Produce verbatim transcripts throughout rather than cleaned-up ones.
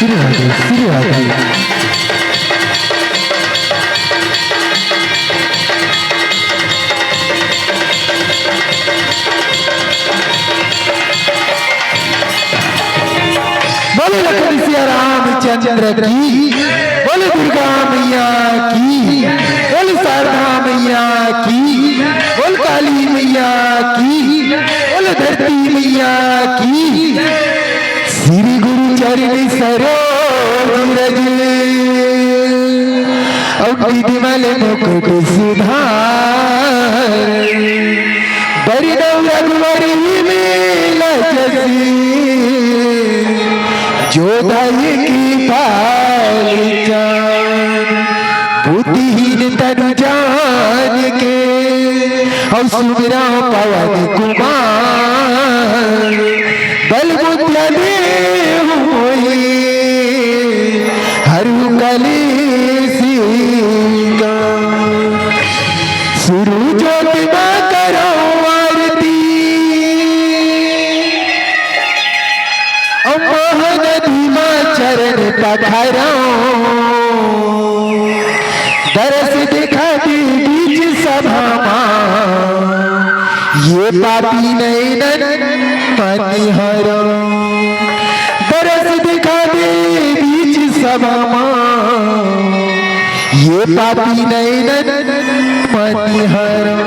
शुरू हो गई, शुरू हो गई। बोलो लखन सिया रामचंद्र की, बोलो दुर्गा मैया की, बोलो शारदा मैया की, बोलो काली मैया की, बोलो धरती मैया की। श्री गुरु चरण सरोज रज, अउ विधि मल मुकुट सुधार। बरनउँ रघुवर विमल जसु, जो दाई की पाल जान। बुद्धिहीन तनु जान के, अउ सुमिरँव पवन कुमार। बल बुद्धि देहु मोहि, हरहु कलेस का। सुरु जोत मा करँव आरती, अउ महानदी मा चरण पखारँव। दरस देखा दे बीच सभा मा, ये पापी नैनन मनिहरँव। दरस देखा दे बीच सभा मा, ये पापी नैनन मनिहरँव।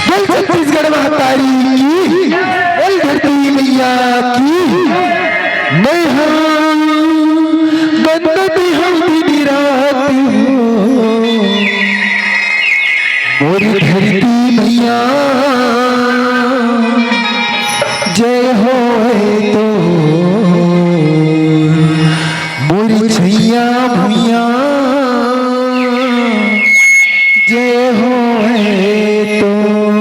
बोल छत्तीसगढ़ महतारी की, बोल धरती मैया की। मैं हँव बंदत हँव दिन रात हँव, मोर धरती मैया जय होय तोर, मोर छैया भुइयाँ जय होय तोर।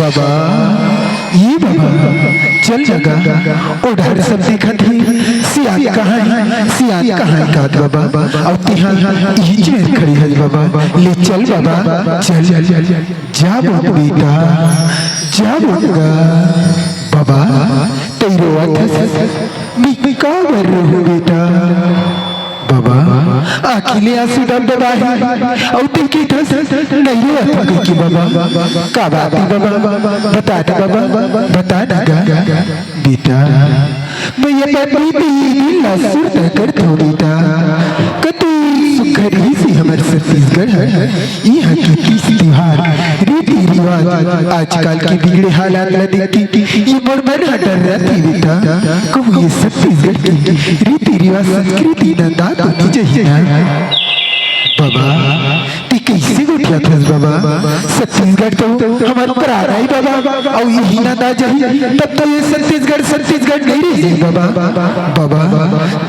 बाबा, ए बाबा, चल जगा, ओ डहर सब देखत हे, सिया कात बाबा, अउ तिहा इही चीज खड़ी है बाबा। ले चल बाबा, चल, जा मोर बेटा, जा मोर गा। बाबा, तई रोवत हस, मी काबर रोहूं बेटा? बाबा, आँखी ले आंसू दबदबा हे, अउ तई कहिथस, नइ रोवत हंव कहिके बाबा। का बात हे बाबा? बता ना बाबा, बता ना गा। बेटा, मैं अपन बीते दिन ला सुरता करथंव बेटा। कतको सुग्घर रिहिस हे हमर छत्तीसगढ़ ह। इहां के तीज तिहार, रीति रिवाज, आजकल के बिगड़े हालात ला देख के ये मोर मन ह डर्राथे बेटा। कहूं ये छत्तीसगढ़ के रीति रिवाज, संस्कृति नंदा तो नइ जही ना? बाबा, तैं कइसे गोठियाथस बाबा? छत्तीसगढ़ तो हमर प्राण आय बाबा, अउ इही नंदा जही, तब तो ये छत्तीसगढ़ छत्तीसगढ़ नइ रहि जाही बाबा। बाबा,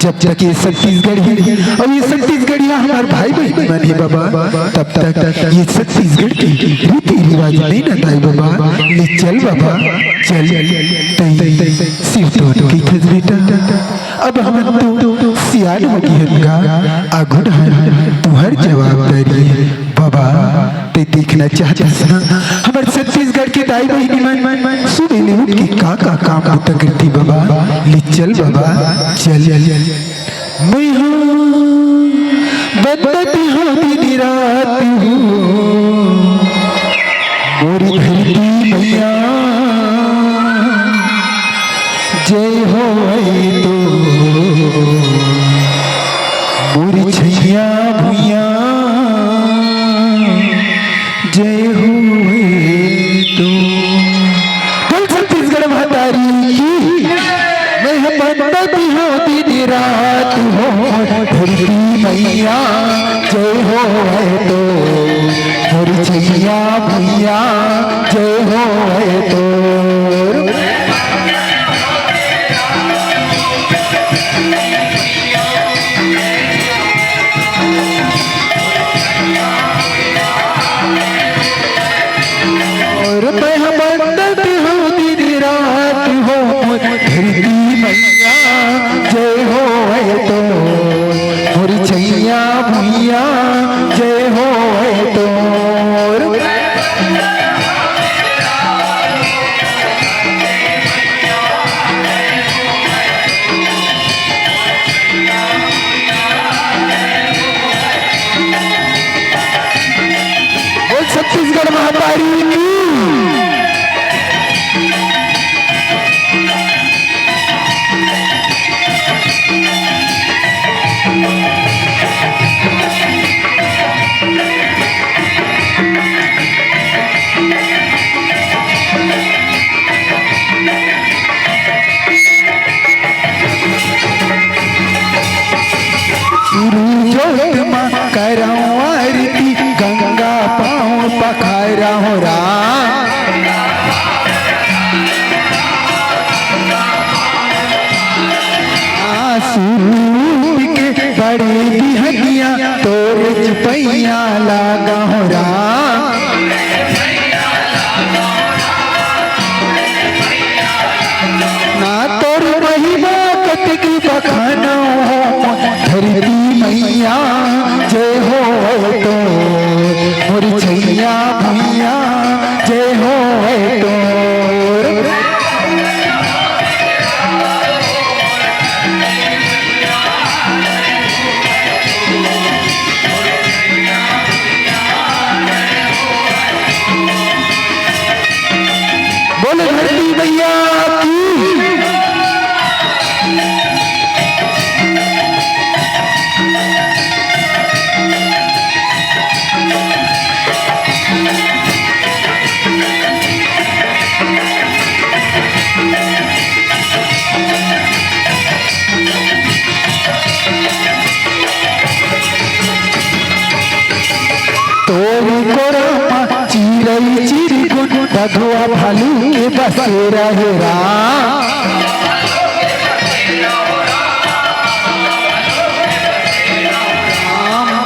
जब तक ये छत्तीसगढ़ हे अउ ये छत्तीसगढ़िया हमर भाई बहिनी मन हे बाबा, तब तक ये छत्तीसगढ़ के रीति रिवाज नइ नंदाय बाबा। ले चल बाबा, चल, तई सिरतोन कहिथस बेटा। अब हमन तो सियान हो गे हन गा, आघू डहर तुंहर जवाबदारी हे। बाबा, तैं देखना चाहथस ना, हमर छत्तीसगढ़ के दाई बहिनी मन सुबह ले उठ के का का काम बूता करथे बाबा। ले चल बाबा, चल। मैं हूँ बंदत हूँ दिन रात हूँ, मोरी धरती मैया जय होवय तो, मोरी छैया भुइया जय होवय तो। बोल छत्तीसगढ़ महतारी की। मैं ह बंदत हूँ दिन रात हूँ, धरती मैया जय होवय तो, मोरी छैया भुइया जय होवय तो। अउ मैं ह बंदत हूँ दिन रात हूँ, धरती मैया जय होवय तो, मोरी छैया भुइया जय होवय तो। बोल छत्तीसगढ़ महतारी की। सुरू जोत म करंव आरती, गंगा पाँव पखारंव राम। आंसू के बड़े बिहनिया तोर चुपैया लागंव राम। ना तोर महिमा कतिक बखानंव, धरती मैया जय होवय तो, मोर छैया भुइया जय होवय तो। बोल धरती मैया की। तोर कोरा म चिरई चिरगुन, बघवा भालू के बसेरा हे राम।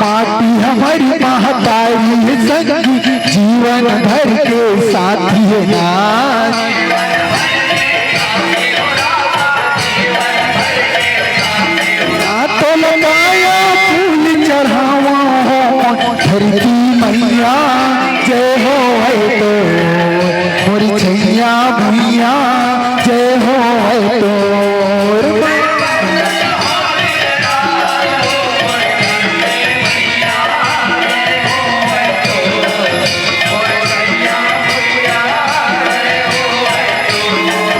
माटी हमर महतारी संगी, जीवन भर के साथी हे ना। ना तो लगाए जय होवय तोर, मोर छैया भुइयां, जय होवय तोर।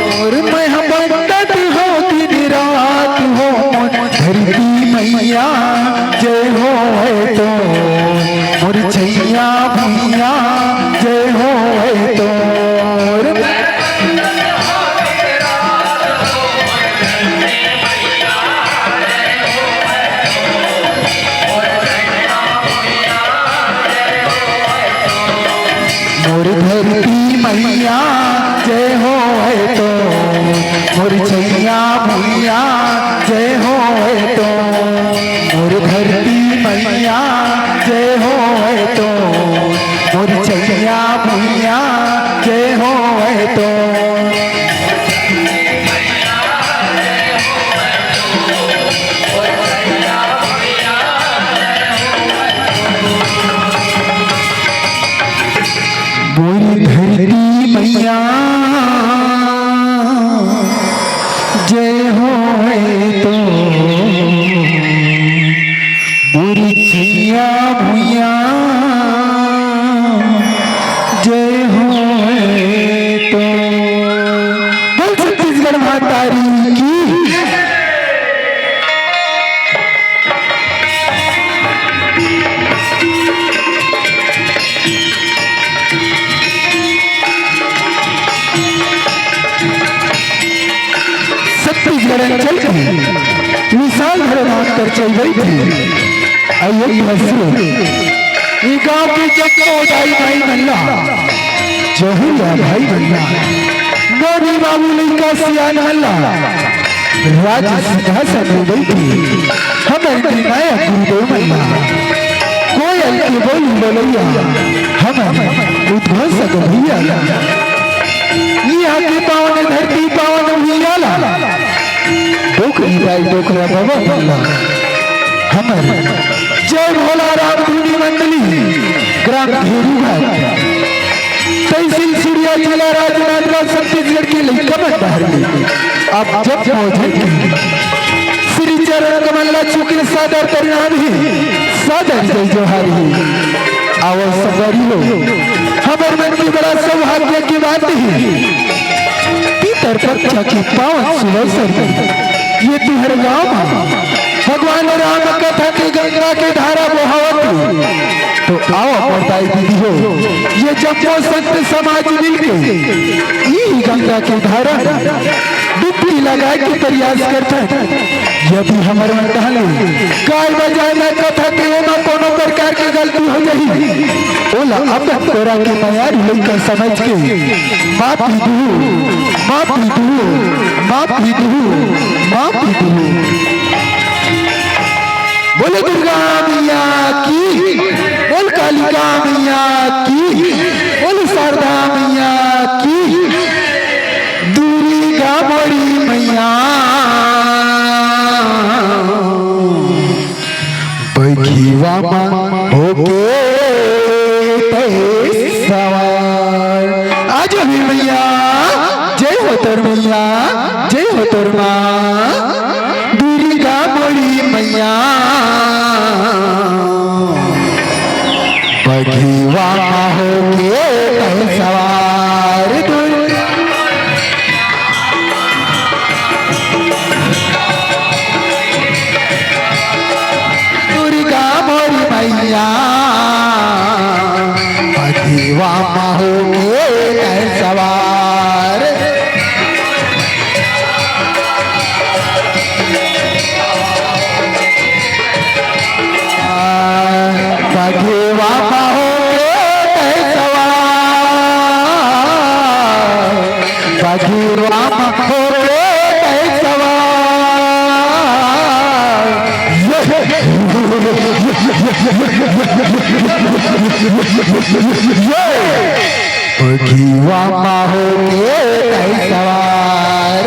मोर मैं ह बंदत हो दिन रात हो, मोर धरती मैया जय होवय तोर, मोर छैया भुइयां जय होवय तोर। मोर धरती मैया जय होवय तोर, मोर छैया भुइयां जय होवय तोर। मोर धरती मैया जय होवय तोर, मोर छैया भुइयां जय होवय तोर। मोर धरती मैया जय होवय तोर, मोर छैया भुइयां जय होवय तोर। बोल छत्तीसगढ़ महतारी की। छत्तीसगढ़ अंचल के विशाल धर्मांतर चल रही थी। आइए, ये गांव के जम्मो दाई माई मन ला, जहूरिया भाई मन ला, नोनी बाबू लइका सियान मन ला, राज सिंहासन में बैठे हमर निर्णायक गुरुदेव मन ला, कोयल के बोली बोलैया हमर उद्घोषक भैया ला, इहाँ के पावन धरती पावन भुइयां ला, डोकरी दाई डोकरा बाबा मन ला, हमर जय भोला राम धुनी मंडली, ग्राम भेरूघाट, तहसील सिरिया, जिला राजनांदगांव, छत्तीसगढ़ के लइका मन डहर ले आप जम्मो झन के श्री चरण कमल ला छू के सादर प्रणाम हे, सादर जय जोहार हे। आवव संगवारी हो, हमर मन के बड़ा सौभाग्य के बात हे। पितर पक्ष के पावन शुभ अवसर में ये तुंहर गांव म भगवान राम कथा के गंगा के धारा बोहावत हे। तो आवव मोर दाई दीदी हो, ये जम्मो संत समाज मिलके इही गंगा के धारा डुबकी लगाए के प्रयास करथन। यदि हमर मन डाले गाय बजाए में कथा के एमा कोनो प्रकार के गलती हो जाही, ओला अपन तोरा के मयारी लइका समझ के माफी दू, माफी दू, माफी दू, माफी दू। बोले दुर्गा मैया की, बोल कालिका मैया की, बोल शारदा मैया की। दुर्गा मोरी मैया बघिवा मा होके तैं सवार। आज भी मैया जय हो तोर मैया, जय हो तोर माँ दुर्गा मोरी मैया। बघिवा मा होके तैं सवार दुर्गा। दुर्गा मोरी मैया, बघिवा मा होके तैं सवार। बघिवा मा होके तैं सवार, बघिवा मा होके तैं सवार। ये, ये, बघिवा मा होके तैं सवार।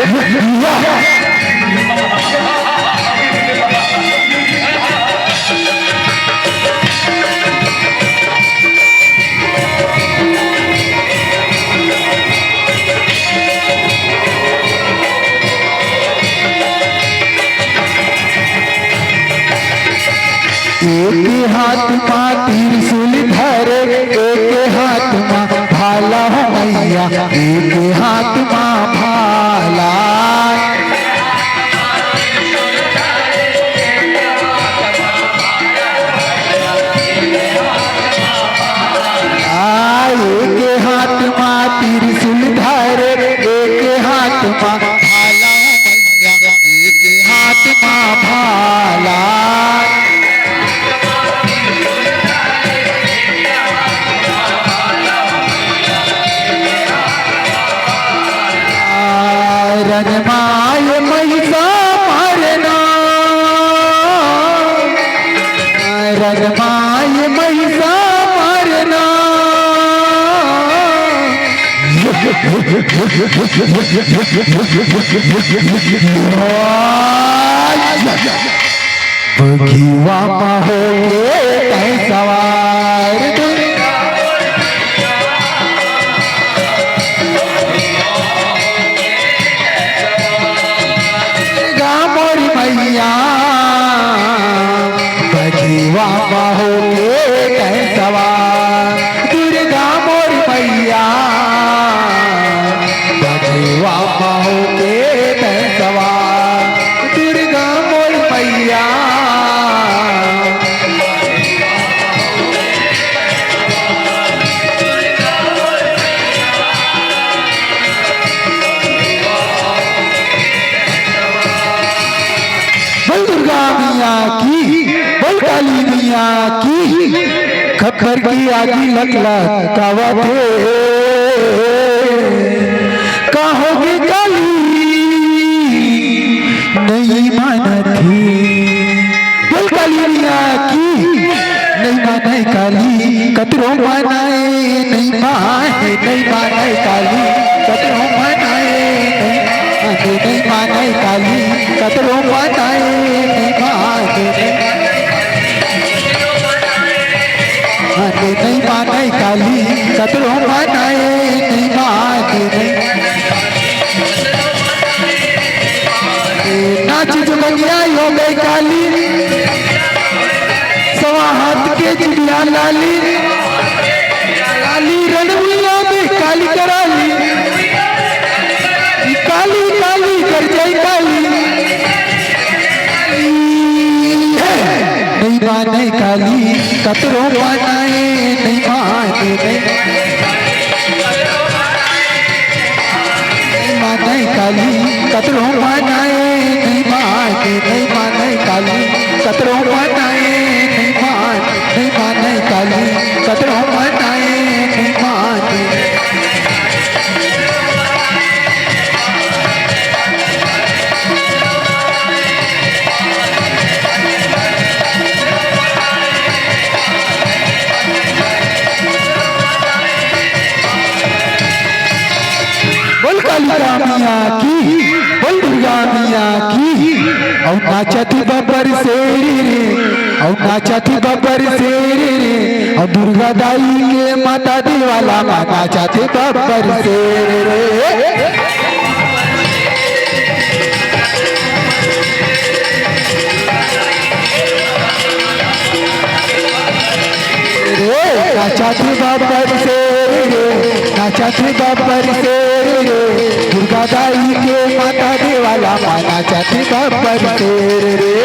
एक हाथ मा त्रिशूल धरे, एक हाथ मा भाला हो मैया, एक हाथ मा भाला। आ, एक हाथ मा त्रिशूल धरे, एक हाथ मा भाला हो मैया, एक हाथ मा भाला। रन माय महिषा मारना, रन माय महिषा मारना। बघिवा मा होके तैं सवार। दुर्गा मोर मैया, बघिवा मा होके तैं सवार। दुर्गा मोर मैया, बघिवा मा होके तैं सवार। दुर्गा मोर मैया। बोल दुर्गा मैया की, बोल काली मैया की। खप्पर के आगी लकलकावत हे, का होगे काली नइ मानत हे। बोल काली मैया की। नइ मानय काली कतरो मनाए, नइ मानय, नइ मानय काली कतरो मनाए, नइ मानय, नइ मानय काली कतरो मनाए, नइ मानय, नइ मानय, नइ मानय काली कतरो मनाए, नइ मानय, नइ। नाच जोगनिया हो गई काली, सवा हाथ के जिबिया लाली, काली रणवीरा में काली कराली, काली काली कर जाई काली। नइ मानय काली कतरो मनाए, नइ मानय, नइ मानय काली कतरो मनाए, नइ मानय, नइ मानय काली कतरो मनाए, नइ मानय, नइ मानय काली कतरो मनाए, नइ मानय। बोल कालिका मैया की, बोल दुर्गा मैया की। अउ नाचत बब्बर शेर रे, अउ नाचत बब्बर शेर रे, अउ दुर्गा दाई के माता देवाला मा नाचत बब्बर शेर रे। रे, नाचत बब्बर शेर रे, नाचत बब्बर शेर रे, दुर्गा दाई के माता देवाला मा नाचत बब्बर शेर रे।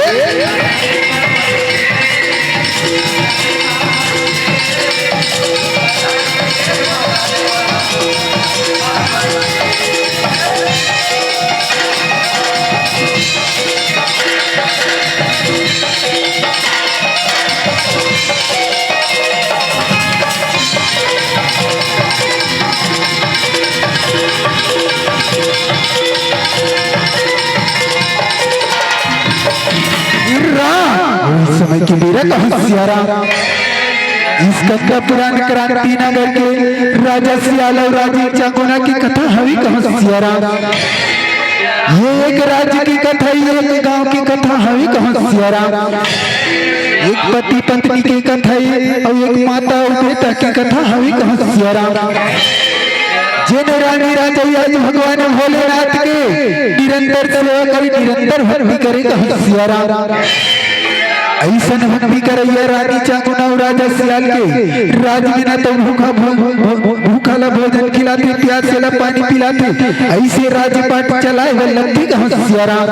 उस समय के बेरा कहूँ सियाराम, स्कंदपुरान क्रांति नगर के राजा सियाल अउ रानी चंगोना के कथा हवे कहूँ सियाराम। ये एक राज्य के कथा, ये एक गांव के कथा हवे कहत सियाराम। एक पति पत्नी के कथा हे, अउ एक माता अउ बेटा के कथा हवे कहत सियाराम। जेन रानी राजा आज भगवान भोलेनाथ के निरंतर सेवा करे, निरंतर भक्ति करे कहत सियाराम। अइसन भक्ति करइया रानी चांगुना अउ राजा सियाल के राज में ना तो भूखा भो-, भो-, भो-, भूखा ला भोजन खिलाथे, प्यासे ला पानी पिलाथे। अइसे राज पाट चलाए बर लगथे कहत सियाराम।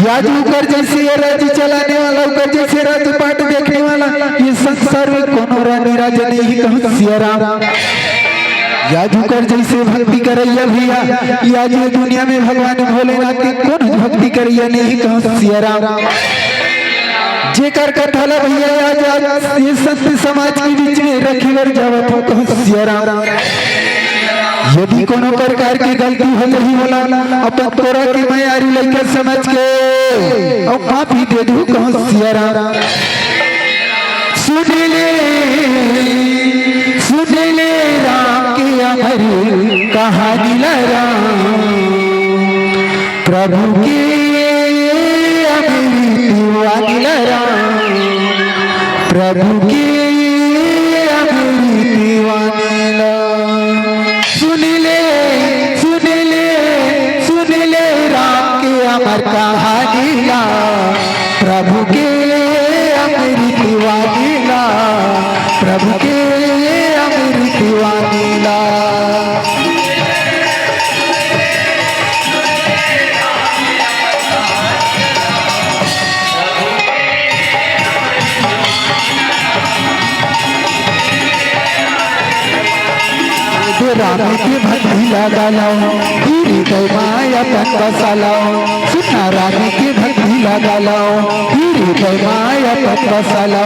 आज उकर जइसे ये राज चलाने वाला, उकर जइसे राज पाट देखने वाला ये संसार में कोनो रानी राजा नहीं कहत सियाराम। आज उकर जइसे भक्ति करइया भइया, आज ये दुनिया में भगवान भोलेनाथ के कोनो भक्ति करइया नहीं कहत सियाराम। जेकर कथा ला भइया आज, आज ये संत समाज के बीच में रखे बर जावत हंव कहत सियाराम। यदि कोनो प्रकार के गलती हो जाही मोला, अपन तोरा के मयारी लइका समझ के अउ माफी दे दू कहत सियाराम। सुन ले, सुन ले राम के अमर कहानी ला राम, प्रभु के अमृत वाणी ला राम, प्रभु के अमृत वाणी ला। सुन ले, सुन ले, सुन ले राम के अमर कहानी ला, प्रभु के अमृत वाणी ला, प्रभु के अमृत वाणी ला। दे राम के भक्ति लगा लो, हृदय माया तन बसा लो। सुना राम के भक्ति लगा लो, हृदय माया तन बसा लो।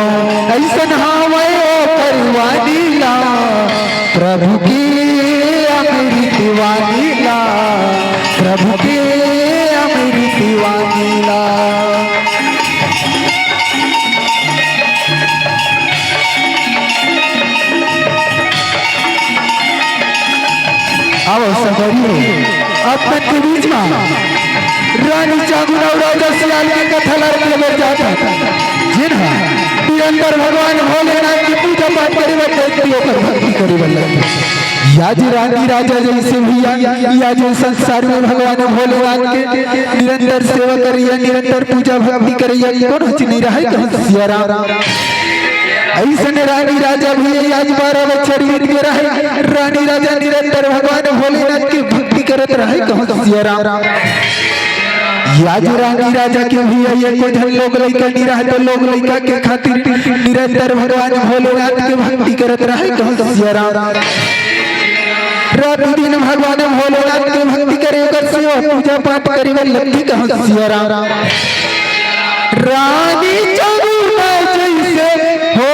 अइसन हावय ओ परवानी ला, प्रभु के अमृत वाणी ला, प्रभु के अमृत वाणी ला। आओ संगवारी हो, अपन के बीच में रानी चांगुना अउ राजा सियाल के कथा ला रखे बर जात हन, जेन ह निरंतर भगवान भोलेनाथ के पूजा पाठ करे बर जयंती ओकर भक्ति करे बर लगे। आज रानी राजा जइसे भइया, आज संसार में भगवान भोलेनाथ के निरंतर सेवा करइया, निरंतर पूजा भक्ति करइया कोनो झन नइ रहय कहत सियाराम। अइसने रानी राजा भी आज बारह बछर बीत गे रहय। रानी राजा निरंतर भगवान भोलेनाथ के भक्ति करत रहय कहत सियाराम। आज रानी राजा के भी एको झन लोग लइका नइ रहय, त लोग लइका के खातिर निरंतर भगवान भोलेनाथ के भक्ति करत रहय कहत सियाराम। रात दिन भगवान भोलेनाथ के भक्ति करे, ओकर सेवा पूजा पाठ करे बर लगथे कहत सियाराम। रानी चांगुना जइसे हो,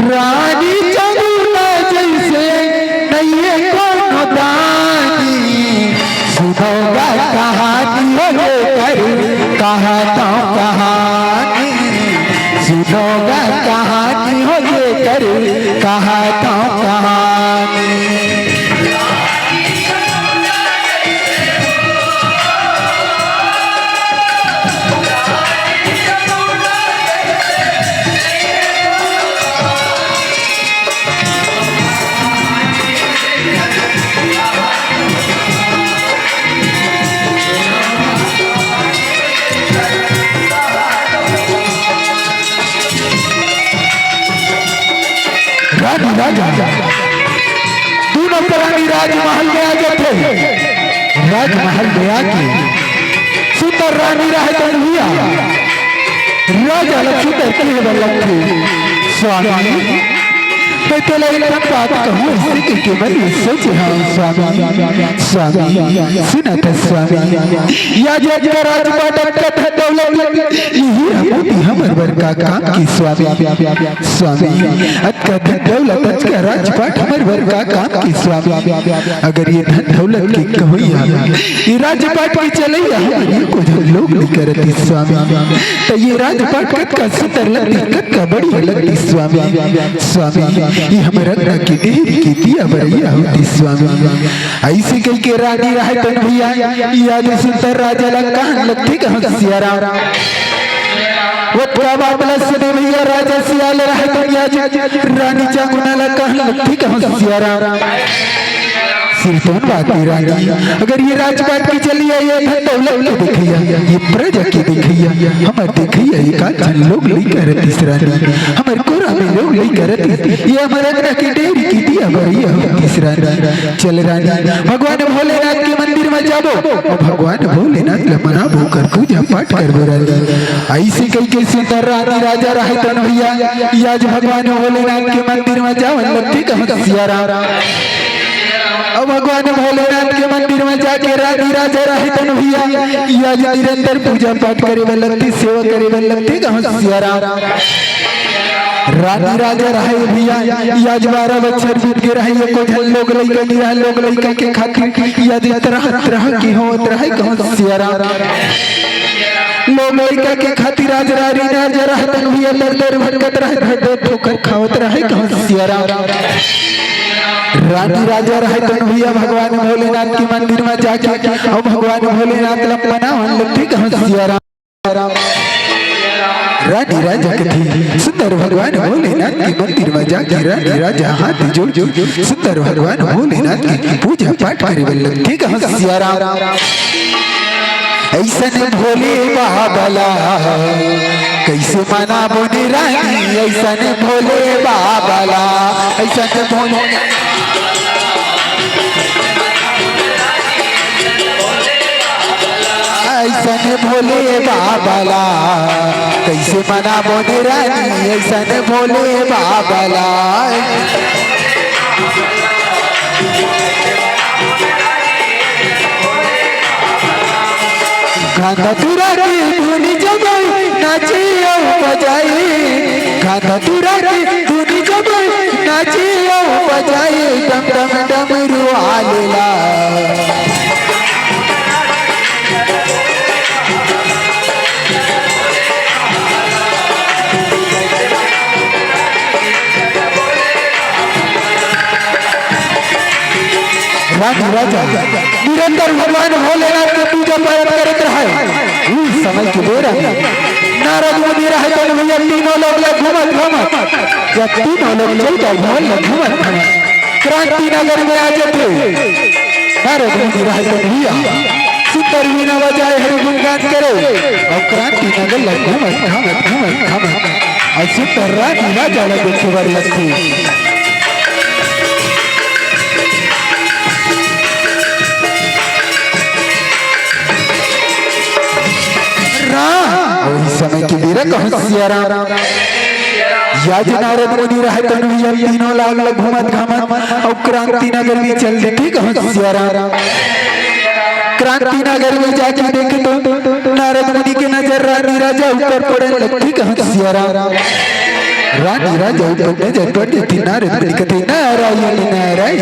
रानी चांगुना जइसे नइये कोनो दानी। सुनो गा कहानी हो ये कर, कहत हंव कहानी। सुनो गा कहानी हो ये कर, कहत हंव कहानी। रानी राजा दूनों प्राणी राजमहल में आ जाथे। राजमहल में आके सुंदर रानी रहे तो भइया राजा ल सुंदर कहे बर लगथे। स्वामी, मैं तोला एक ठन बात कहूँ, अइसे कहिके मन में सोचे हंव स्वामी। स्वामी, सुना त स्वामी। या जे अतका राजपाट, अतका धन दौलत, इही ह मोती हमर बर का काम के स्वामी। स्वामी, अतका धन दौलत, अतका राजपाट हमर बर का काम के स्वामी। अगर ये धन दौलत के कमइया, ये राजपाट के चलइया हमर एको झन लोग नइ करतिस स्वामी, त ये राजपाट कतका सुंदर लगतिस, कतका बढ़िया लगतिस स्वामी। स्वामी, ये हमर अंगना के डेहरी के दिया बरइया होतिस स्वामी। अइसे कहिके रानी राहय तन भइया, या जो सुंदर राजा ला कहन लगथे कहूं सियाराम। ओतका बात ला सुने भइया, राजा सियाल राहय तन या जो रानी चांगुना ला कहन लगथे कहूं सियाराम। सिरतोन बात हे रानी, अगर ये राजपाट के चलइया, ये धन दौलत के देखइया, ये प्रजा के देखइया, हमर देखइया, एकाध झन लोग लइका रहतिस रानी, हमर कोरा में लोग लइका रहतिस, ये हमर अंगना के डेहरी के दिया बरइया होतिस रानी। चल रानी, भगवान भोलेनाथ के मंदिर में जाबो, अउ भगवान भोलेनाथ ला मनाबो, ओकर पूजा पाठ करबो रानी। अइसे कहिके सुंदर रानी राजा राहय तन भइया, या जो भगवान भोलेनाथ के मंदिर में जावन लगथे कहूं सियाराम। अउ भगवान भोलेनाथ के मंदिर में जाके रानी राजा राहय तन भइया, या जो निरंतर पूजा पाठ करे बर लगथे, सेवा करे बर लगथे कहूं सियाराम। रानी राजा राहय भइया, या जो बारह बछर बीत गे राहय, एको झन लोग लइका नइ राहय, लोग लइका के खातिर या जो तरह तरह के होवत राहय कहूं सियाराम। लोग लइका के खातिर आज रानी राजा राहय तन भइया, दर दर भटकत राहय, दर दर ठोकर खावत राहय कहूं सियाराम। रानी राजा राहय तन भइया, भगवान भोलेनाथ के मंदिर में जाके अउ भगवान भोलेनाथ ला मनावन लगथे कहूं सियाराम। रानी राजा कथे, सुंदर भगवान भोलेनाथ के मंदिर में जाके रानी राजा हाथ जोड़ के सुंदर भगवान भोलेनाथ के पूजा पाठ करे बर लगथे कहूं सियाराम। अइसन भोले बाबा ला कइसे मनाबो ने रानी, अइसन भोले बाबा ला, अइसन भोले, अइसन भोले बाबा ला कइसे मनाबो ने रानी, अइसन भोले बाबा ला। घन तुरा के धुन जमाई, नाचे अउ बजाई। घन तुरा के धुन जमाई, नाचे अउ बजाई। डम डम डमरू वाले ला। रानी राजा निरंतर भगवान भोलेनाथ के पूजा पाठ करत रहय। उही समय के बेरा में नारद मुनि रहय तन भइया, तीनों लोग ला घूमत घूमत, या तीनों लोग चौदह भुवन ला घूमत घूमत क्रांति नगर में आ जाथे। नारद मुनि रहय तन भइया सुंदर वीणा बजाए, हरि गुणगान करे, अउ क्रांति नगर ला घूमत घूमत घूमत घूमत अउ सुंदर रानी राजा ला देखे बर लगथे। राम, ओही समय के बेरा कहूं सियाराम। या जो नारद मुनि रहय तन भइया, तीनों लोग ला घूमत घामत अउ क्रांति नगर में चल देथे कहूं सियाराम। क्रांति नगर में जाके देखे तो नारद मुनि के नजर रानी राजा ऊपर पड़े लगथे कहूं सियाराम। रानी राजा ऊपर नजर पड़ जाथे, नारद मुनि कथे, "नारायण, नारायण,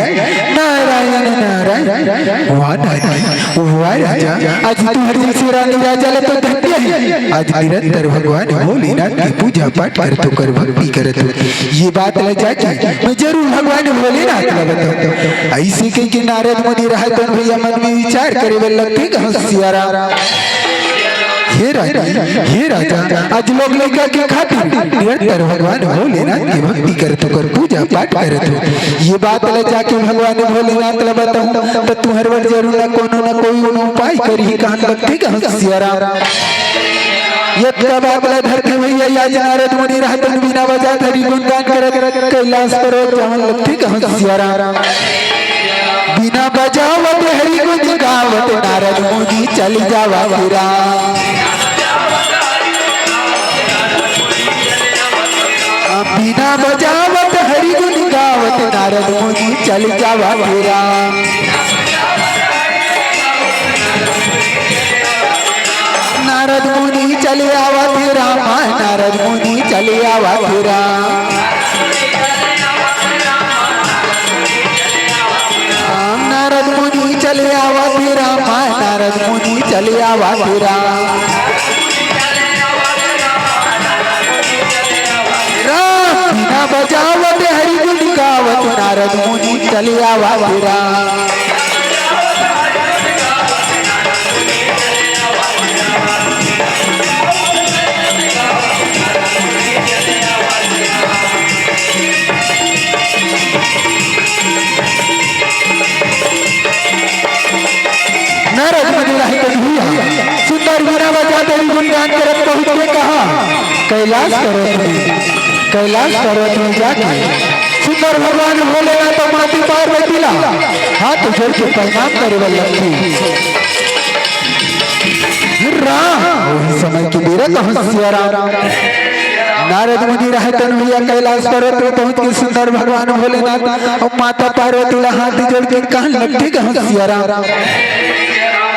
नारायण, नारायण।" वाह नारद, वाह राजा, आज तुंहर जइसे रानी राजा ला तो धन्य हे। आज निरंतर भगवान भोलेनाथ के पूजा पाठ करत हो, ओकर भक्ति करत हो। ये बात ला जाके मैं जरूर भगवान भोलेनाथ ला बताहूं। अइसे कहिके नारद मुनि रहय तन भइया मन में विचार करे बर लगथे कहूं सियाराम। हे राजा, हे राजा, आज लोग लइका के खातिर निरंतर भगवान भोलेनात के भक्ति करत हो, ओकर पूजा पाठ करत हो। ये बात ल जाके भगवान भोलेनाथ ल बताहूं, त तुंहर बर जरूर न कोनो न कोई उपाय करही, कहन लगथे कहूं सियाराम। ये बात ल धरथे भइया, आज नारद मुनि रहत बीना बजात हरि गुणगान करत कैलाश पर्वत जावन लगथे कहूं सियाराम। बीना बजावत हरि गुण गावत नारद मुनि चल जावत राम। बीना बजावत हरि गुण गावत नारद मुनि चल जावत राम। चले आवत हे राम, नारद मुनि चले आवत हे राम। राम नारद मुनि चले आवत हे राम, नारद मुनि चले आवत हे राम। राम बीना बजावत हरि गुण गावत, नारद मुनि चले आवत हे राम। नारद मुनि रहे कन्हैया, सुंदर बीना बजाते हुए गुणगान करत पहुँच के कहाँ? कैलाश पर्वत में। कैलाश पर्वत में जाके सुंदर भगवान भोलेनाथ अउ माता पार्वती ला हाथ जोड़ के प्रणाम करे बर लगथे। राम, वही समय के बेरा कहूँ सिया राम। नारद मुनि रहे कन्हैया कैलाश पर्वत में पहुँच के सुंदर भगवान भोलेनाथ अउ माता पार्वती ला हाथ जोड़ के कहन लगथे कहूँ सिया राम।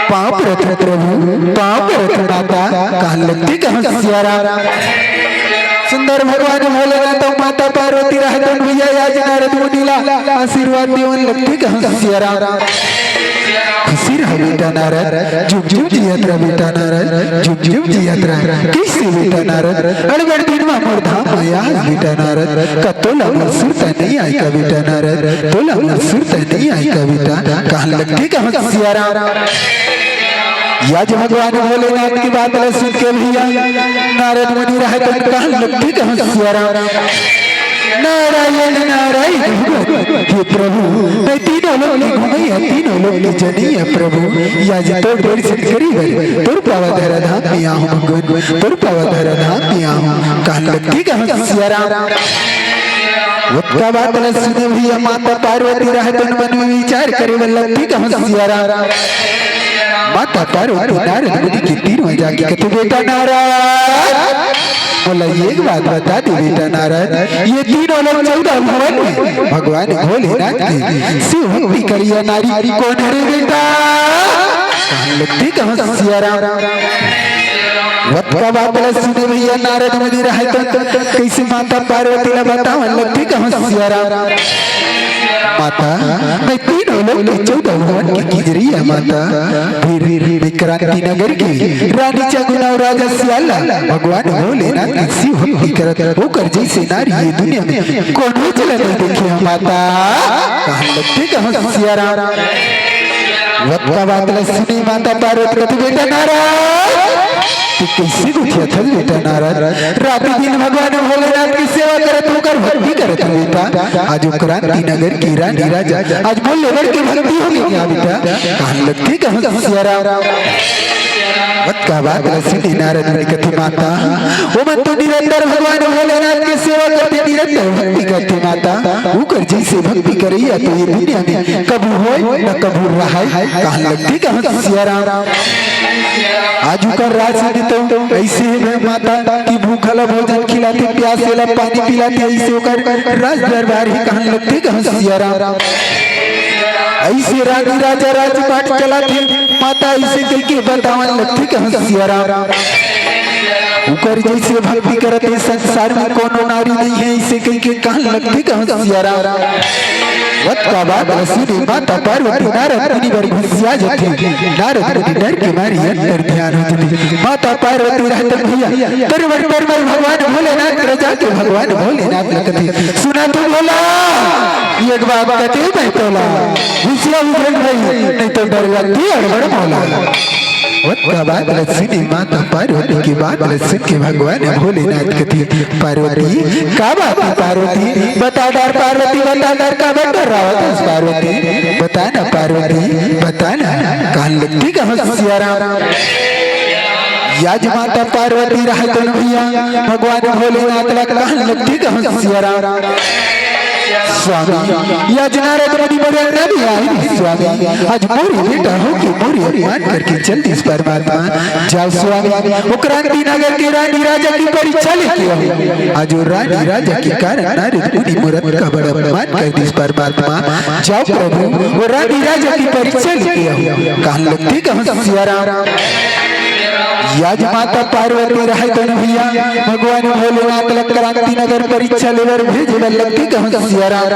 पाँव परत हँव प्रभु, पाँव परत हँव माता, कहन लगथे कहूँ सिया राम। सुंदर भगवान भोलेनाथ अउ माता पार्वती रहे कन्हैया आज नारद मुनि ला आशीर्वाद देवन लगथे कहूँ सिया राम। खुशी रह बेटा नारद, जुग जुग जियत रह बेटा नारद, जुग जुग जियत रह। कइसे बेटा नारद, अड़बड़ दिन मा मोर धाम मा आय बेटा नारद, का तोला मोर सुरता नइ आय का बेटा नारद, तोला मोर सुरता नइ आय का बेटा, कहन लगथे कहूँ सिया राम। आज भगवान भोलेनाथ के बात ला सुन के भैया नारद मुनि रहे कहन लगथे कहूँ सिया राम। नारायण नारायण भगवान, हे प्रभु, मैं तीनों लोक के घूमैया, तीनों लोक के जनैया प्रभु, आज तोर दर्शन करे बर तोर पावन धरा धाम में आहूँ भगवान, तोर पावन धरा धाम में आहूँ, कहन लगथे कहूँ सिया राम। ओतका बात ला सुने भैया माता पार्वती रहे मन में विचार करे बर लगथे कहूँ सिया राम। माता पार्वती नारद मुनि के तीर में जाके कथे, बेटा नारद, मोला एक बात बता दे बेटा नारद, ये तीनों लोक चौदह भुवन में भगवान भोलेनाथ के शिव भक्ति करइया नारी कोन हरे बेटा? कहन लगथे कहूँ सिया राम। ओतका बात ला सुने भैया नारद मुनि रहे कइसे माता पार्वती ला बतावन लगथे कहूँ सिया राम। माता, मैं तीनों लोक के चौदह भुवन के किंजरी आय माता, फिर, फिर, फिर क्रांति नगर के रानी चंगुना अउ राजा सियाल ला भगवान भोलेनाथ के शिव भक्ति करत ओकर जइसे नारी ये दुनिया में कोनो ला नइ देखे हँव माता, कहन लगथे कहूँ सिया राम। ओतका बात ला सुने माता पार्वती कथे, बेटा नारद, तैं कइसे गोठियाथस बेटा नारद? रात दिन भगवान भोलेनाथ के सेवा करत, ओकर भक्ति करत हस बेटा। आज ओ क्रांति नगर के रानी राजा, आज मोर ले बढ़ के भक्ति होगे का बेटा? कहन लगथे कहूँ सिया राम। ओतका बात ला सुने नारद मुनि कथे, माता, ओमन तो निरंतर भगवान भोलेनाथ के सेवा करथे, निरंतर भक्ति करथे माता। ओकर जइसे भक्ति करइया तो ये दुनिया में कभू होय न कभू रहय, कहन लगथे कहूँ सिया राम। आज ओकर राज में तो अइसे हे माता कि भूखा ला भोजन खिलाथे, प्यासे ला पानी पिलाथे, अइसे ओकर राज दरबार हे, कहन लगथे कहूँ सिया राम। अइसे रानी राजा राजपाट चलाथे, माता अइसे कहिके बतावन लगथे कहूँ सिया राम। ओकर जइसे भक्ति करत ए संसार में कोनो नारी नइ हे, अइसे कहिके कहन लगथे कहूँ सिया राम। ओतका बात ला सुने माता पार्वती नारद मुनि बर गुस्सा जाथे। नारद मुनि डर के मारे अंतर ध्यान हो जाथे। माता पार्वती रहे भैया तरवर तरवर भगवान भोलेनाथ ला जाके भगवान भोलेनाथ ला कथे, सुना तो भोला, एक बात कथे मैं तोला, गुस्सा उभर भाई, नहीं तो डर लगथे अड़बड़ भोला। ओतका बात ला सुने माता पार्वती के बात ला सुन के भगवान भोलेनाथ कथे, पार्वती, का बात हे पार्वती? बता डार पार्वती, बता डार, काबर डर्रावत हस पार्वती? बता ना पार्वती, बता ना। कहन लगथे कहूँ सिया राम। आज माता पार्वती रहे कन्हैया भगवान भोलेनाथ ला कहन लगथे कहूँ सिया राम। स्वामी, आज नारद मुनि मोर अंगना में आए हे स्वामी, आज मोर बेटा होके मोर अपमान करके चल दिस परमात्मा। जाव स्वामी, ओ क्रांति नगर के रानी राजा के परीक्षा लेके आव। आज ओ रानी राजा के कारण नारद मुनि मोर अतका बड़ अपमान कर दिस परमात्मा। जाव प्रभु, ओ रानी राजा के परीक्षा लेके आव। कहन लगथे कहूँ सिया राम। आज माता पार्वती रहय तेन भैया, भगवान भोलेनाथ ल क्रांति नगर परीक्षा लेबर भेजे बर लगथे कहूँ सियाराम।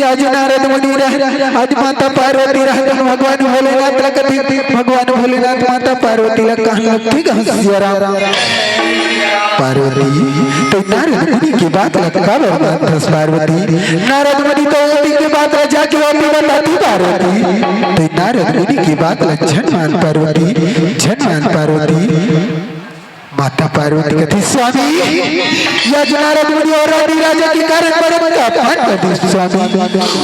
आज नारद मुनि रहय, आज माता पार्वती रहय तेन भगवान भोलेनाथ ल कथे, भगवान भोलेनाथ माता पार्वती ल कहन लगथे कहूँ सियाराम। पार्वती, तैं नारद मुनि के बात ल काबर मानथस पार्वती? नारद मुनि तो ओती के बात ल जाके ओती बताथे पार्वती। तैं नारद मुनि के बात ल झन मान पार्वती, झन मान पार्वती। माता पार्वती कथे, स्वामी, आज नारद मुनि अउ रानी राजा के कारण बड़ का अपमान कर दिस स्वामी।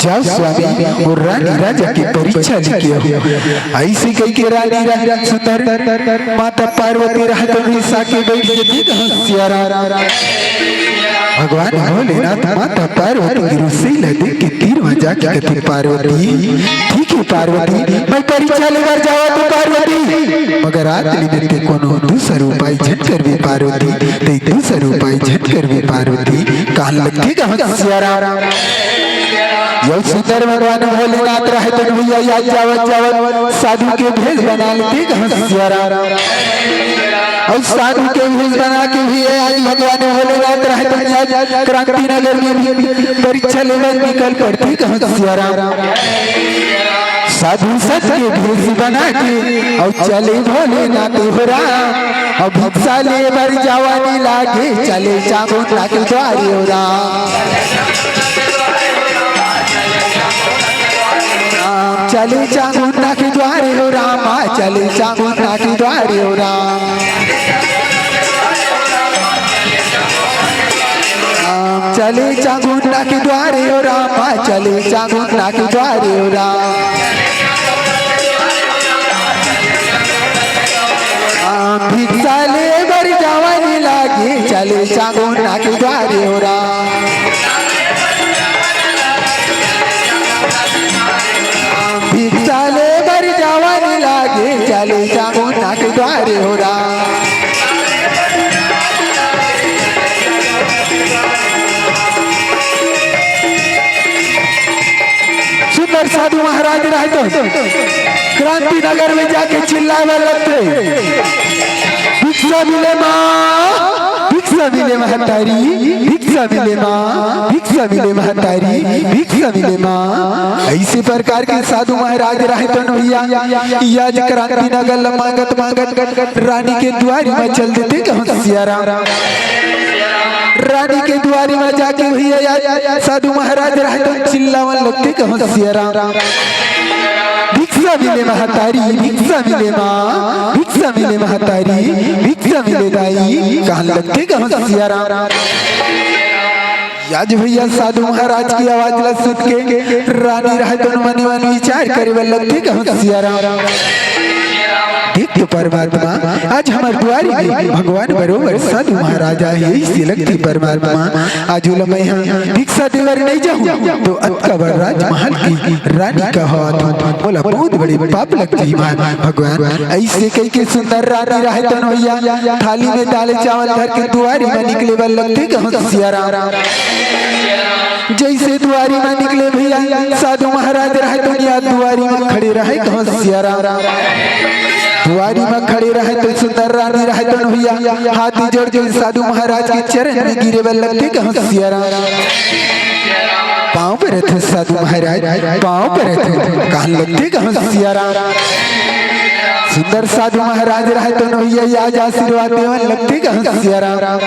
जाव स्वामी, अउ रानी राजा के परीक्षा लेके आव। अइसे कहिके रानी रा-, सुंदर माता पार्वती रहय तेन रिसा के बइठ जथे कहूँ सियाराम। भगवान भोलेनाथ माता पार्वती के रुसई ल देख के तीर म जाके कथे, पार्वती, ठीक हे पार्वती, मैं परीक्षा लेबर जावत हूँ पार्वती, मगर आज ले तैं कोनो दूसर उपाय झन करबे पार्वती, तैं दूसर उपाय झन करबे पार्वती। कहन लगथे कहूँ सियाराम। अउ सुंदर भगवान भोलेनाथ रहय तेन भैया, आज जावत जावत साधु के भेष बना लेथे कहूँ सियाराम। अउ साधु के भेष बना के भी आज भगवान भोलेनाथ रहय तेन आज क्रांति नगर में भी परीक्षा लेबर निकल पड़थे कहूँ सियाराम। साधु संत के भेष बना के अउ चले भोलेनाथ हो राम। अउ भिक्षा लेबर जावा नी लागे, चले चामुंडा के द्वारे हो राम। राम चले चामुंडा के द्वारे हो राम, चले चामुंडा के द्वारे हो राम। राम चले चामुंडा के द्वारे हो राम, चले चामुंडा के द्वारे हो राम। राम भिक्षा लेबर जावा नी लागे, चले चामुंडा के द्वारे हो राम। राम भिक्षा लेबर जावा नी लागे, चले चामुंडा के द्वारे हो राम। सुंदर साधु महाराज रहय तेन क्रांति नगर में जाके चिल्लाए बर लगथे, भिक्षा मिले माँ, भिक्षा मिले महतारी, भिक्षा मिले माँ, भिक्षा मिले महतारी, भिक्षा मिले माँ। अइसे प्रकार के साधु महाराज रहय तेन भैया, आज क्रांति नगर ल मांगत मांगत रानी के दुआरी म चल देथे कहूँ सियाराम। रानी के दुआरी म जाके भैया आज साधु महाराज रहय तेन चिल्लावन लगथे कहूँ सियाराम। भिक्षा मिले महतारी, भिक्षा मिले माँ, भिक्षा मिले महतारी, भिक्षा मिले दाई, कहन लगथे कहूँ सियाराम। आज भैया साधु महाराज के आवाज ल सुन के रानी रहय तेन मने मन विचार करे बर लगथे कहूँ सियाराम। देख तो परमात्मा, आज हमर दुआरी में भगवान बरोबर साधु महाराज आए हे, अइसे लगथे परमात्मा, आज ओला मैं ह भिक्षा देबर नइ जाहूँ, तो अतका बड़ राजमहल के रानी कहत हूँ, मोला बहुत बड़े पाप लगथे भगवान। अइसे कहिके सुंदर रानी रहय तेन भैया, थाली में दाल चावल धर के दुआरी म निकले बर लगथे कहूँ सियाराम। जइसे दुआरी म निकले भैया, साधु महाराज रहय तेन आज दुआरी म खड़े रहय कहूँ सियाराम। दुआरी म खड़े रहय तेन सुंदर रानी रहय तेन भैया, हाथ जोड़ के साधु महाराज के चरण में गिरे बर लगथे कहूँ सियाराम। पाँव परत हँव साधु महाराज, पाँव परत हँव, कहन लगथे कहूँ सियाराम। सुंदर साधु महाराज रहय तेन भैया, आज आशीर्वाद देवन लगथे कहूँ सियाराम।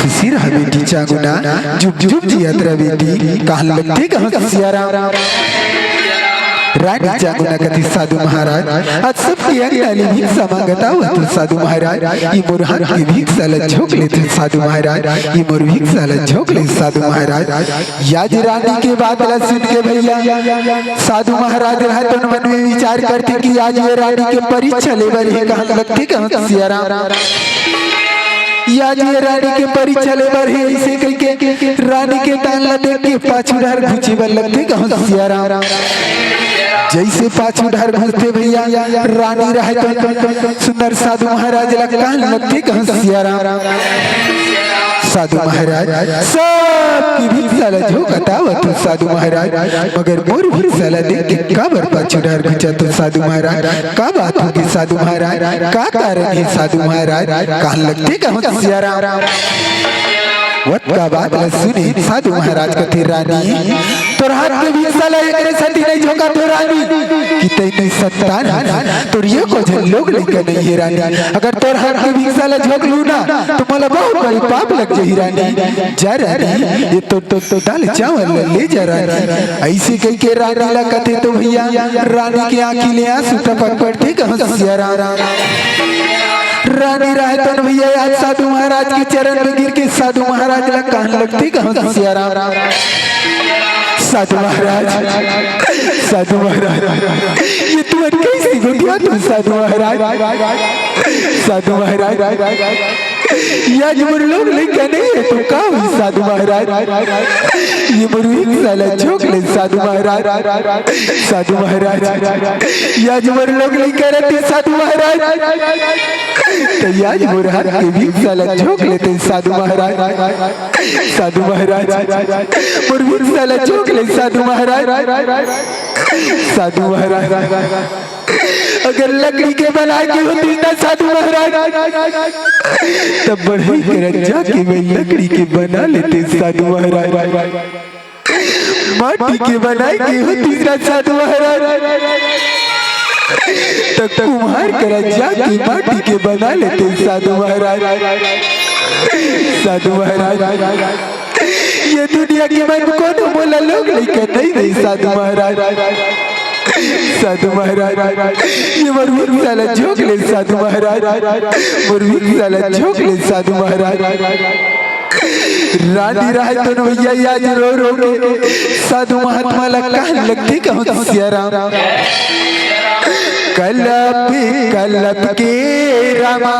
खुशी रह बेटी चांगुना, जुग जुग जियत रह बेटी, कहन लगथे कहूँ सियाराम। रानी चांगुना कथे साधु महाराज, आज सबके अंगना ले भिक्षा मांगत आवत हँव साधु महाराज, ये मोर हाथ के भिक्षा ल झोंक लेथे साधु महाराज, ये मोर भिक्षा ल झोंक ले साधु महाराज। आज रानी के बात ल सुन के भैया साधु महाराज रहय तेन मन में विचार करथे कि आज ये रानी के परीक्षा ले बर हे, कहन लगथे कहूँ सियाराम। आज ये रानी के परीक्षा ले बर हे, अइसे कहिके रानी के तान ल देख के पाछू डहर घुंचे बर लगथे कहूँ सियाराम। जइसे पाछू डहर घुंचथे भैया, रानी रहय तेन सुंदर साधु महाराज ल कहन लगथे कहूँ सियाराम। साधु महाराज, सबके भिक्षा ला झोंकत आवत हो साधु महाराज, मगर मोर भिक्षा ला देख के काबर पाछू डहर घुंचत हो साधु महाराज? का बात होगे साधु महाराज? का कारण हे साधु महाराज? कान लगथे कहूं सियाराम। वत का बात ला सुने साधु महाराज कथे, रानी, तोर हाथ के भिक्षा ला एकरे सेती नइ झोंकत हो रानी, कि तैं निसंतान हस, तोर एको झन लोग लइका नइ हे रानी। अगर तोर हाथ के भिक्षा ला झोंक लूं ना, त मोला बहुत बड़े पाप लग जाही रानी। जा रानी, ये तो, तो, तो दाल चावल ला ले जा रानी। अइसे कहिके रानी ला कथे तो भइया, रानी के आँखी ले आंसू टपक पड़थे कहूं सियाराम। रानी रहय तो न भइया, आज साधु महाराज के चरण में गिर के साधु महाराज ला कान लगथे कहूं सियाराम। साधु महाराज, साधु महाराज, ये तुमन कइसे गोठियात हो साधु महाराज? साधु महाराज, ये आज मोर लोग लइका नइ हे त का होही साधु महाराज? ये मोर भिक्षा ला झोंक ले साधु महाराज। साधु महाराज, ये आज मोर लोग लइका रहितिस साधु महाराज, त ये आज मोर हाथ के भिक्षा ला झोंक लेते साधु महाराज। साधु महाराज, मोर भिक्षा ला झोंक ले साधु महाराज। साधु महाराज, अगर लकड़ी के बनाय के होतिस ना साधु महाराज, त बढ़ई करा जाके मैं लकड़ी के बना लेते साधु महाराज। माटी के बनाय के होतिस ना साधु महाराज, त कुम्हार करा जाके माटी के बना लेते साधु महाराज। साधु महाराज, ये दुनिया के मन कोनो मोला लोग लइका नइ दे साधु महाराज। साधु महाराज, ये मोर भिक्षा ला झोंक ले साधु महाराज, मोर भिक्षा ला झोंक ले साधु महाराज। रानी रहय तो न भइया, ये आज रो रो के साधु महात्मा ला कान लगथे कहूं सियाराम। कलप कलप के रामा,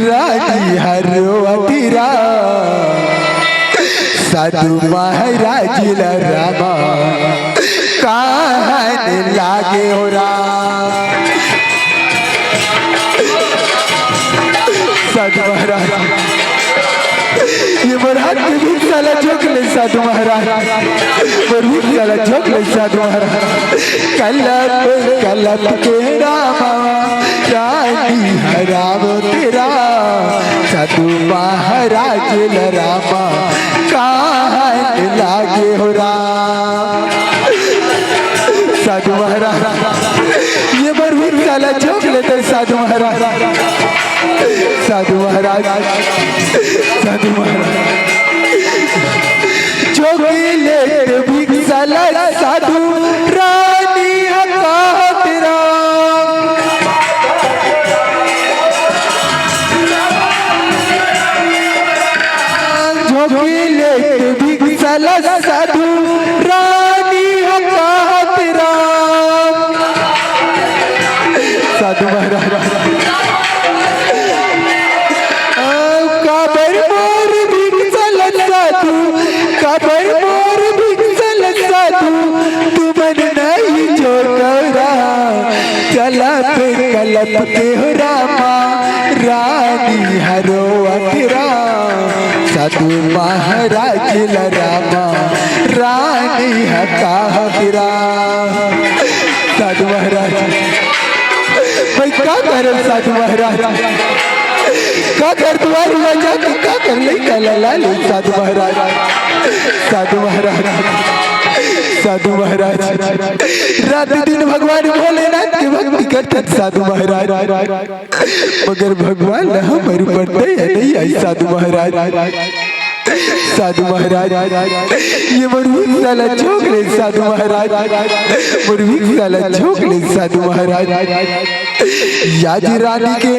रानी हर रोवत राम, साधु महाराज ला रामा, काहन लागे हो राम। साधु महाराज, ये मोर हाथ के भिक्षा ला झोंक ले साधु महाराज, मोर भिक्षा ला झोंक ले साधु महाराज। कलप कलप के रामा, रानी हर रोवत राम, साधु महाराज ला रामा, काहन लागे हो राम। साधु महाराज, ये मोर भिक्षा ला झोंक लेते साधु महाराज। साधु महाराज, साधु महाराज, झोंक लेते भिक्षा ला साधु, रानी ह कहत राम। झोंक लेते भिक्षा ला साधु, रानी ह कहत राम। साधु महाराज, काबर मोर भिक्षा ला साधु, काबर मोर भिक्षा ला साधु, तुमन नइ झोंकव राम। कलप कलप के हो रामा, रानी ह रोवत राम, साधु महाराज ला रामा, रानी ह कहत राम। साधु महाराज, मैं का करंव साधु महाराज, का कर दुआरी मा जाके का कर लइका ला ले साधु महाराज। साधु महाराज, साधु महाराज, रात दिन भगवान भोलेनाथ के भक्ति करथन साधु महाराज, मगर भगवान ला हमर ऊपर दया नइ आइस साधु महाराज। साधु महाराज, ये मोर भिक्षा ला झोंक ले साधु महाराज, मोर भिक्षा ला झोंक ले साधु महाराज। ये आज रानी के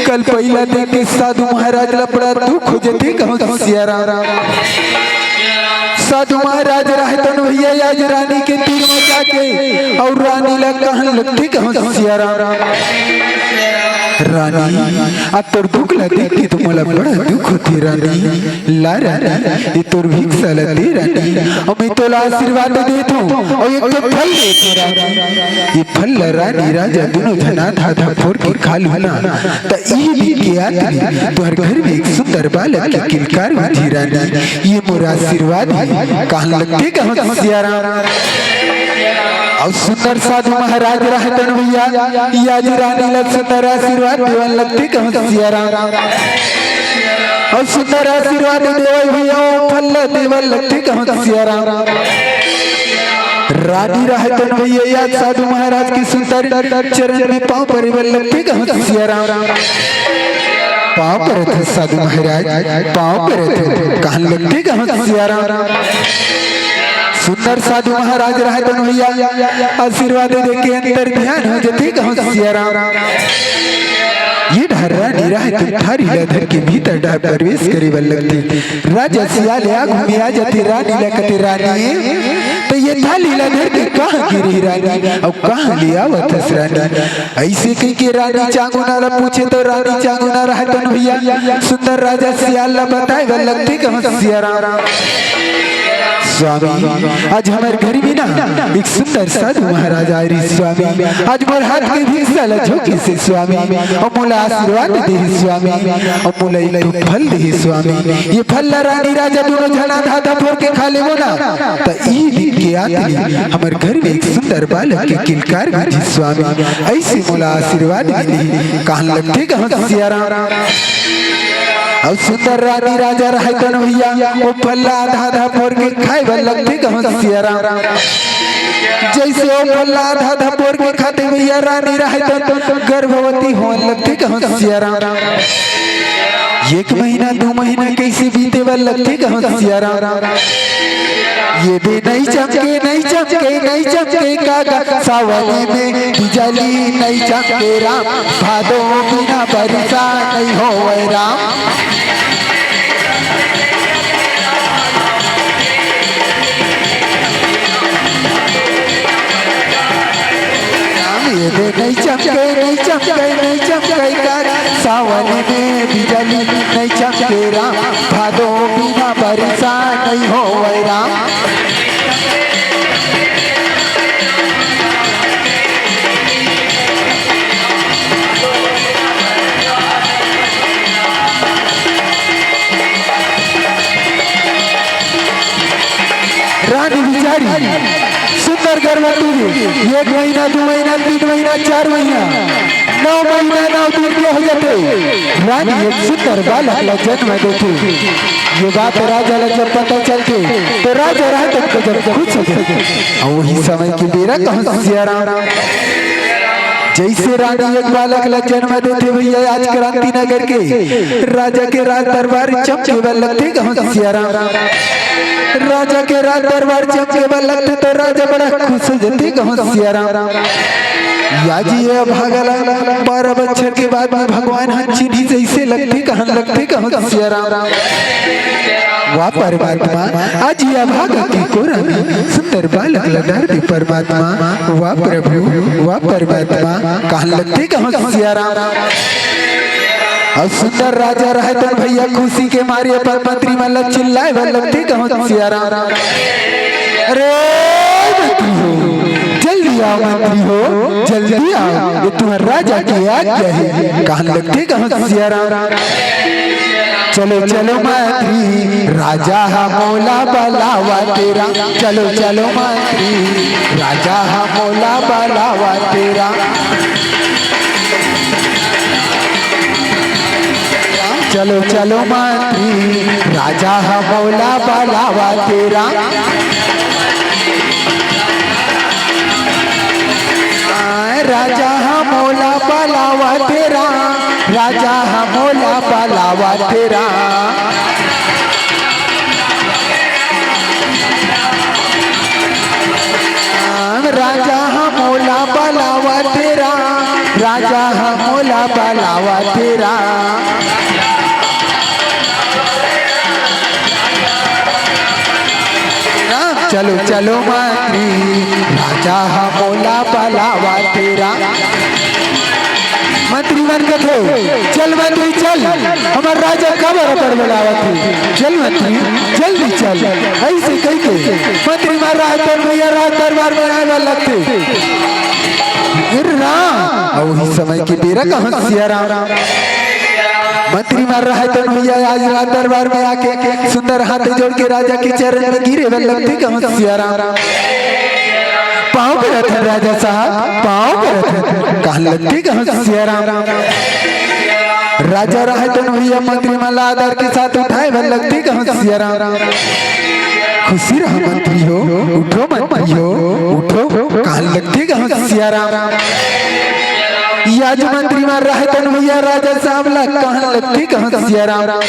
कलपई ला देख के साधु महाराज ला बड़ा दुख हो जाथे कहूं सियाराम। साधु महाराज रहय तो न भइया, ये आज रानी के तीर में जाके अउ रानी ला कहन लगथे कहूं सियाराम। रानी, अब तोर दुख ला देख के तो मोला बड़ा दुख होथे रानी। ला रानी, ये तोर भिक्षा ला दे रानी, अउ मैं तोला आशीर्वाद देत हूँ, अउ एक ठो फल देत हूँ रानी। ये फल ला रानी राजा दुनों झन आधा आधा फोर के खा लू ना, त इही दिन के आतरी तुहर घर में एक सुंदर बालक के किलकार होही रानी। ये मोर आशीर्वाद हे, कहन लगथे कहूँ सियाराम। अउ सुंदर साधु महाराज रहतन भैया, या जी रानी ला सुंदर आशीर्वाद देवन लगथे कहूँ सियाराम। अउ सुंदर आशीर्वाद देवय भैया, अउ फल देवन लगथे कहूँ सियाराम। रानी रहतन भैया, या साधु महाराज के सुंदर चरण में पाँव परे बर लगथे कहूँ सियाराम। पाँव परत हँव साधु महाराज, पाँव परत हँव, कहन लगथे कहूँ सियाराम। सुंदर साधु महाराज रहतन भैया, आशीर्वाद दे के अंतर ध्यान हो जथे कहूँ सियाराम। ये डहर रानी रहतन थारी ला धर के भीतर डहर प्रवेश करे बर लगथे। राजा सियाल आगू में आ जथे, रानी ला कथे रानी, त ये थाली ला धर के कहाँ गे रहे रानी, अउ कहाँ ले आवत हस रानी? अइसे कहिके रानी चांगुना ला पूछे त रानी चांगुना रहतन भैया, सुंदर राजा सियाल ला बताय बर लगथे कहूँ सियाराम। स्वामी, आज हमर घर में ना एक सुंदर साधु महाराज आय रहिस स्वामी, आज मोर हाथ के भिक्षा ला झोंकिस हे स्वामी, अउ मोला आशीर्वाद देहिस स्वामी, अउ मोला एक ठो फल देहिस स्वामी। ये फल ला रानी राजा दुनों झन आधा आधा फोर के खा लेबो ना, त इही दिन के आतरी हमर घर में एक सुंदर बालक के किलकार होही स्वामी, अइसे मोला आशीर्वाद मिलही, कहन लगथे कहूँ सियाराम। अउ सुंदर रानी राजा रहतन भैया, ओ फल ला आधा आधा फोर के खाय बर लगथे कहूँ सियाराम। जइसे ओ फल ला आधा आधा फोर के खाथे भैया, रानी रहतन गर्भवती होवन लगथे कहूँ सियाराम। एक महीना दू महीना कइसे बीते बर लगथे कहूँ सियाराम। ये दे नइ चमके, नइ चमके, नइ चमके काका, सावन में बिजली नइ चमके राम, भादो बिना बरसा नइ होवय राम। राम ये दे नइ चमके, नइ चमके, नइ चमके काका, सावन में बिजली नइ चमके राम, भादो बिना बरसा नइ होवय राम। रानी बिचारी सुंदर गर्भवती, एक महीना, दू महीना, तीन महीना, चार महीना, नौ महीना, नौ दिन के हो जाथे, रानी एक सुंदर बालक ला जन्म देथे। ये बात राजा ला जब पता चलथे, त राजा रहतन गजब खुश हो जाथे। अउ वही समय के बेरा कहूँ सियाराम, जइसे रानी एक बालक ला जन्म देथे भैया, आज क्रांति नगर के राजा के राज दरबार चमके बर लगथे कहूँ सियाराम। राजा के राज दरबार चमके बर लगथे त राजा बड़ा खुश हो जथे कहूँ सियाराम। या जी ये अभागा ला बारह बछर के बाद में भगवान ह चिन्हिस अइसे लगथे, कहन लगथे कहूँ सियाराम। वाह परमात्मा, आज ये अभागा के कोरा में सुंदर बालक ला डार दे परमात्मा। वाह प्रभु, वाह परमात्मा, कहन लगथे कहूँ सियाराम। अउ सुंदर राजा रहतन भैया, खुशी के मारे अपन मंत्री मन ला चिल्लाय बर लगथे कहूँ सियाराम। अरे मंत्री हो, जल्दी आओ मंत्री हो, जल्दी आओ, ये तुंहर राजा के आज्ञा हे, कहन लगथे कहूँ सियाराम। चलो चलो मंत्री, राजा ह मोला बलावथे राम। चलो चलो मंत्री, राजा ह मोला बलावथे राम। चलो चलो मंत्री, राजा ह मोला बलावथे राम। राजा ह मोला बलावथे राम, राजा ह मोला बलावथे राम। राजा ह मोला बलावथे राम, राजा ह मोला बलावथे राम। राम चलो चलो मंत्री, राजा ह मोला बलावथे राम। मंत्री मन कथे, "चल मंत्री चल, हमर राजा काबर अब्बड़ बलावत हे, चल मंत्री जल्दी चल।" अइसे कहिके मंत्री मन राहय तहन भइया राज दरबार में आए बर लगथे। फिर राम, अउ उही समय के बेरा कहूँ सिया राम। मंत्री मन राहय तहन भइया आज राज दरबार में आके सुंदर हाथ जोड़ के राजा के चरण में गिरे बर लगथे कहूँ सिया राम। पाँव परथन राजा साहब, पाँव परथन, कहन लगथे कहूँ सिया राम। राजा राहय तहन भइया मंत्री मन ला आदर के साथ उठाए बर लगथे कहूँ सिया राम। खुशी रहा मंत्री हो, उठो मंत्री हो, उठो, कहन लगथे कहूँ सिया राम। आज मंत्री मन राहय तहन भइया राजा साहब ला कहन लगथे कहूँ सिया राम।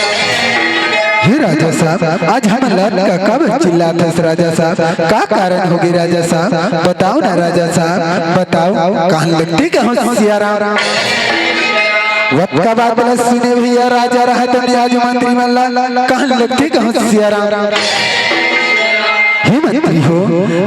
हे राजा साहब, आज हमन ला का काबर चिल्लात हस राजा साहब? का कारण होगे राजा साहब? बताओ ना राजा साहब, बताओ, कहन लगथे कहूँ सिया राम। वतका बात ला सुने भइया राजा राहय तहन आज मंत्री मन ला कहन लगथे कहूँ सिया राम। हे मंत्री हो,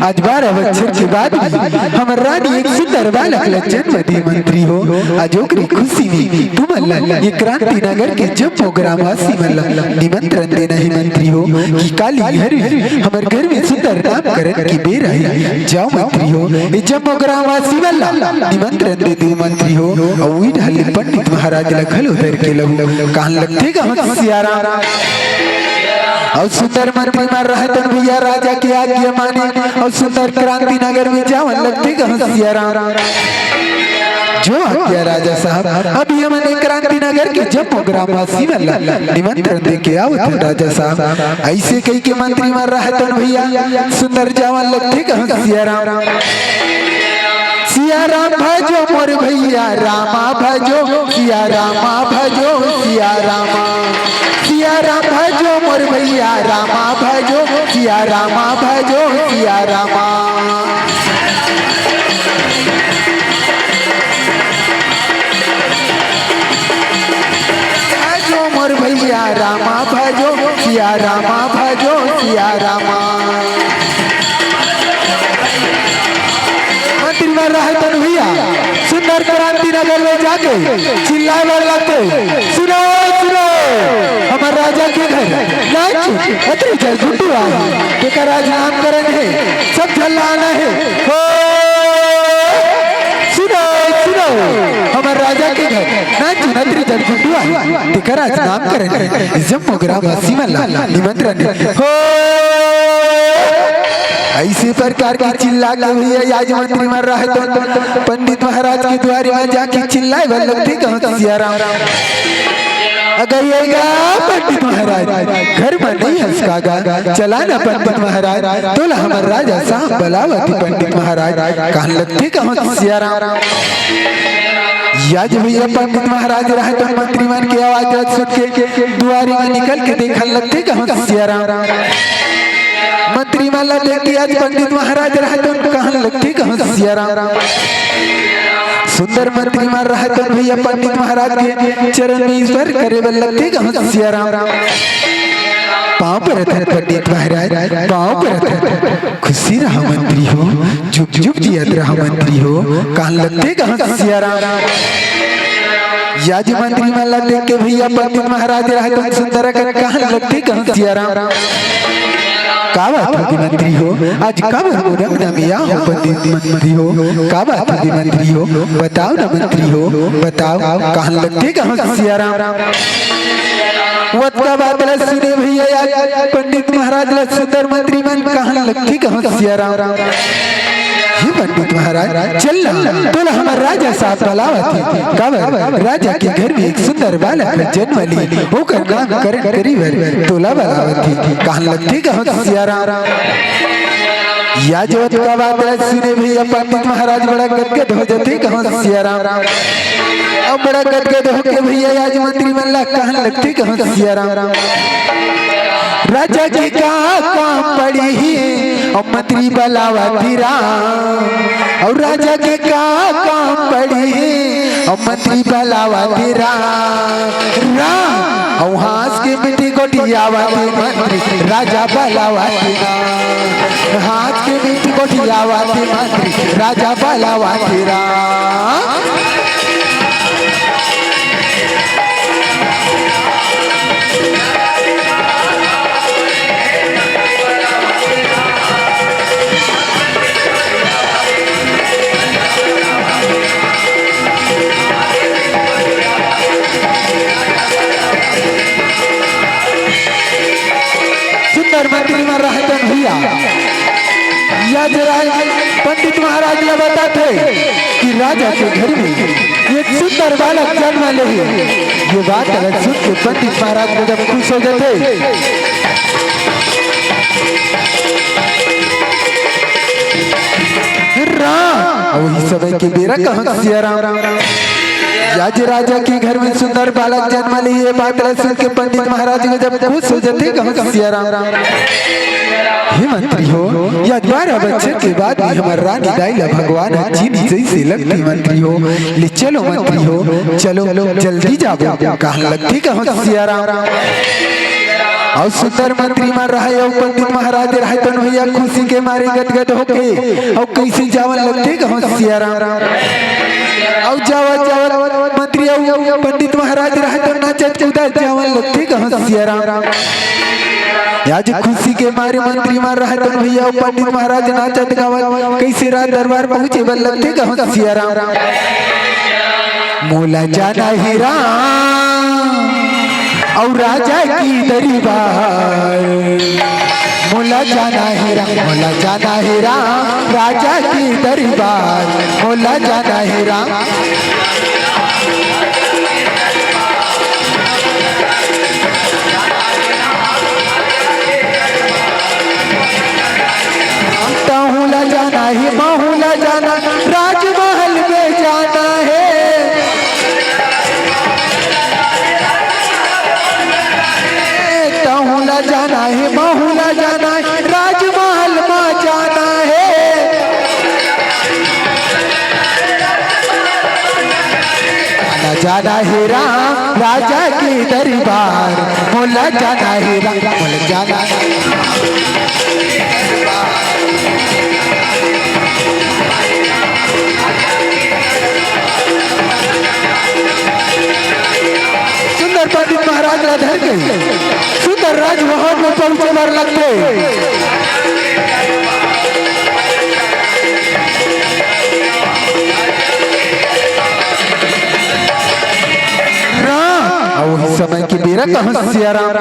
आज बारह बछर के बाद भी हमर रानी एक सुंदर बालक ला जन्म दे मंत्री हो। आज ओकरे खुशी में तुमन ला ये क्रांति नगर के जम्मो ग्रामवासी मन ला निमंत्रण देना हे मंत्री हो कि काली घर में हमर घर में सुंदर नामकरण के बेरा हे। जाओ मंत्री हो, ये जम्मो ग्रामवासी मन ला निमंत्रण दे दो मंत्री हो। अउ उही डहर ले पंडित महाराज ला घलो धर के लहू, कहन लगथे कहूँ सिया राम। अउ सुंदर मंत्री मन राहय तहन भइया राजा के आज्ञा माने, अउ सुंदर क्रांति नगर में जावन लगथे कहूँ सिया राम। जो आज्ञा राजा साहब, अभी हमन क्रांति नगर के जम्मो ग्रामवासी मन ला निमंत्रण दे के आवत हन राजा साहब। अइसे कहिके मंत्री मन राहय तहन भइया सुंदर जावन लगथे कहूँ सिया राम। सिया राम भजो मोर भइया, रामा भजो, सिया रामा भजो, सिया रामा। सिया राम भजो मोर भइया, रामा भजो, सिया रामा भजो, सिया रामा। भजो मोर भइया, रामा भजो, सिया रामा भजो, सिया रामा। मंत्री मन राहय तहन भइया सुंदर क्रांति नगर में जाके चिल्लाए बर लगथे, "सुनो, सुनो, हमर राजा के घर नाच अतरी जरगुंडू आही, तेकर आज नामकरण हे, सब झन ला आना हे। हो, सुनो, सुनो, हमर राजा के घर नाच अतरी जरगुंडू आही, तेकर आज नामकरण हे।" जम्मो ग्रामवासी मन ला निमंत्रण हे। हो, अइसे प्रकार के चिल्ला के भइया आज मंत्री मन राहय तहन पंडित महाराज के दुवारी में जाके चिल्लाए बर लगथे कहूँ सिया राम। अगर ये गा पंडित महाराज घर में नइ हस का गा, चला ना पंडित महाराज, तोला हमर राजा साहब बलावत हे पंडित महाराज, कहन लगथे कहूँ सिया राम। आज भइया पंडित महाराज राहय तहन मंत्री मन के आवाज सुन के दुवारी में निकल के देखन लगथे कहूँ सिया राम। मंत्री मन ला देख के आज पंडित महाराज राहय तहन कहन लगथे कहूँ सिया राम। सुंदर मंत्री मन राहय तहन भइया पंडित महाराज के चरण में स्पर्श करे बर लगथे कहूँ सिया राम। पाँव परथन पंडित महाराज, पाँव परथन। खुशी रहा मंत्री हो, जुग जुग जियत रहा मंत्री हो, कहन लगथे कहूँ सिया राम। आज मंत्री मन ला देख के भइया पंडित महाराज राहय तहन सुंदर अकन कहन लगथे कहूँ सिया राम। का बात होगे मंत्री हो, आज काबर मोर अंगना में आए हो पंडित मंत्री हो, का बात होगे मंत्री हो, बताओ ना मंत्री हो, बताओ, कहन लगथे कहूँ सिया राम। वतका बात ला सुने भइया आज पंडित महाराज ला सुंदर मंत्री मन कहन लगथे कहूँ सिया राम। हे पंडित महाराज, चल ना, तोला हमर राजा साहब बलावत हे। काबर? राजा के घर में एक सुंदर बालक के जन्म ले, ओकर नामकरण करे बर तोला बलावत हे। कहन लगथे कहूँ सिया राम। आज वतका बात ला सुने भइया पंडित महाराज बड़ा गदगद हो जाथे कहूँ सिया राम। अब बड़ा गदगद होके भइया आज मंत्री मन ला कहन लगथे कहूँ सिया राम। राजा के का काम पड़ही, अउ मंत्री बलावत हे राम। अउ राजा के का काम पड़ही, अउ मंत्री बलावत हे राम। राम, अउ हाँस के मीठी गोठियावत हे मंत्री, राजा बलावत हे राम। हाँस के मीठी गोठियावत हे मंत्री, राजा बलावत हे राम। राज राय पंडित महाराज ला बताथे कि राजा के घर में एक सुंदर बालक जन्म ले हे। ये बात ला सुन के पंडित महाराज गजब खुश हो जाथे। राम, अउ वही समय के बेरा कहाँ सिया राम, आज राजा के घर में सुंदर बालक जन्म ले, ये बात ला सुन के पंडित महाराज गजब खुश हो जाथे, कहाँ सिया राम। हे मंत्री हो, ये बारह बछर के बाद भी हमर रानी दाई ला भगवान ह जीन जइसे लगथे मंत्री हो। ले चलो मंत्री हो, चलो जल्दी जाबो, कहाँ लगथे कहाँ सिया राम। अउ सुंदर मंत्री मन रहे अउ पंडित महाराज रहे, तन भैया खुशी के मारे गदगद होके अउ कइसे जावन लगथे कहाँ सिया राम। अउ जावत जावत मंत्री अउ पंडित महाराज रहे, तन नाचत कूदत जावन लगथे कहाँ सिया राम। आज खुशी के मारे मंत्री मन रहे, तन भैया अउ पंडित महाराज नाचत गावत कइसे राज दरबार पहुँचे बर लगथे कहाँ सिया राम। मोला जाना हे राम अउ राजा की दरबार। मोला जाना हे राम, मोला जाना हे राम, राजा की दरबार। मोला जाना हे राम। तहूँ ला जाना हे, महूँ ला जाना, राजमहल में जाना हे। तहूँ ला जाना हे, महूँ ला जाना हे, राजमहल में जाना हे। मोला जाना हे राम, राजा के दरबार। मोला जाना हे राम, मोला जाना हे। सुंदर पंडित महाराज ला धर के सुंदर राजभवन में पहुंचे बर लगथे। राम, अउ उही समय के बेरा कहाँ सिया राम।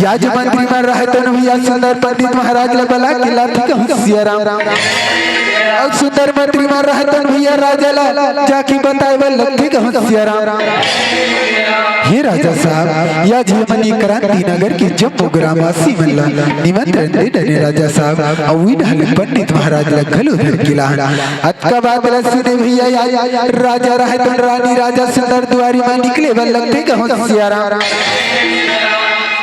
आज मंत्री मन रहे, तन भैया सुंदर पंडित महाराज ला बला के लाथे कहाँ सिया राम। अउ सुंदर मंत्री मन रहे, तन भैया राजा ला जाके बताए बर लगथे कहाँ सिया राम। हे राजा साहब, या जी हमनी क्रांति नगर के जम्मो ग्रामवासी मन ला निमंत्रण दे डरे राजा साहब, अउ उही डहर पंडित महाराज ला घलो धर के लाहन। अतका बात ला सुने भैया, या राजा रहे तन रानी राजा सुंदर दुआरी मा निकले बर लगथे कहाँ सिया राम।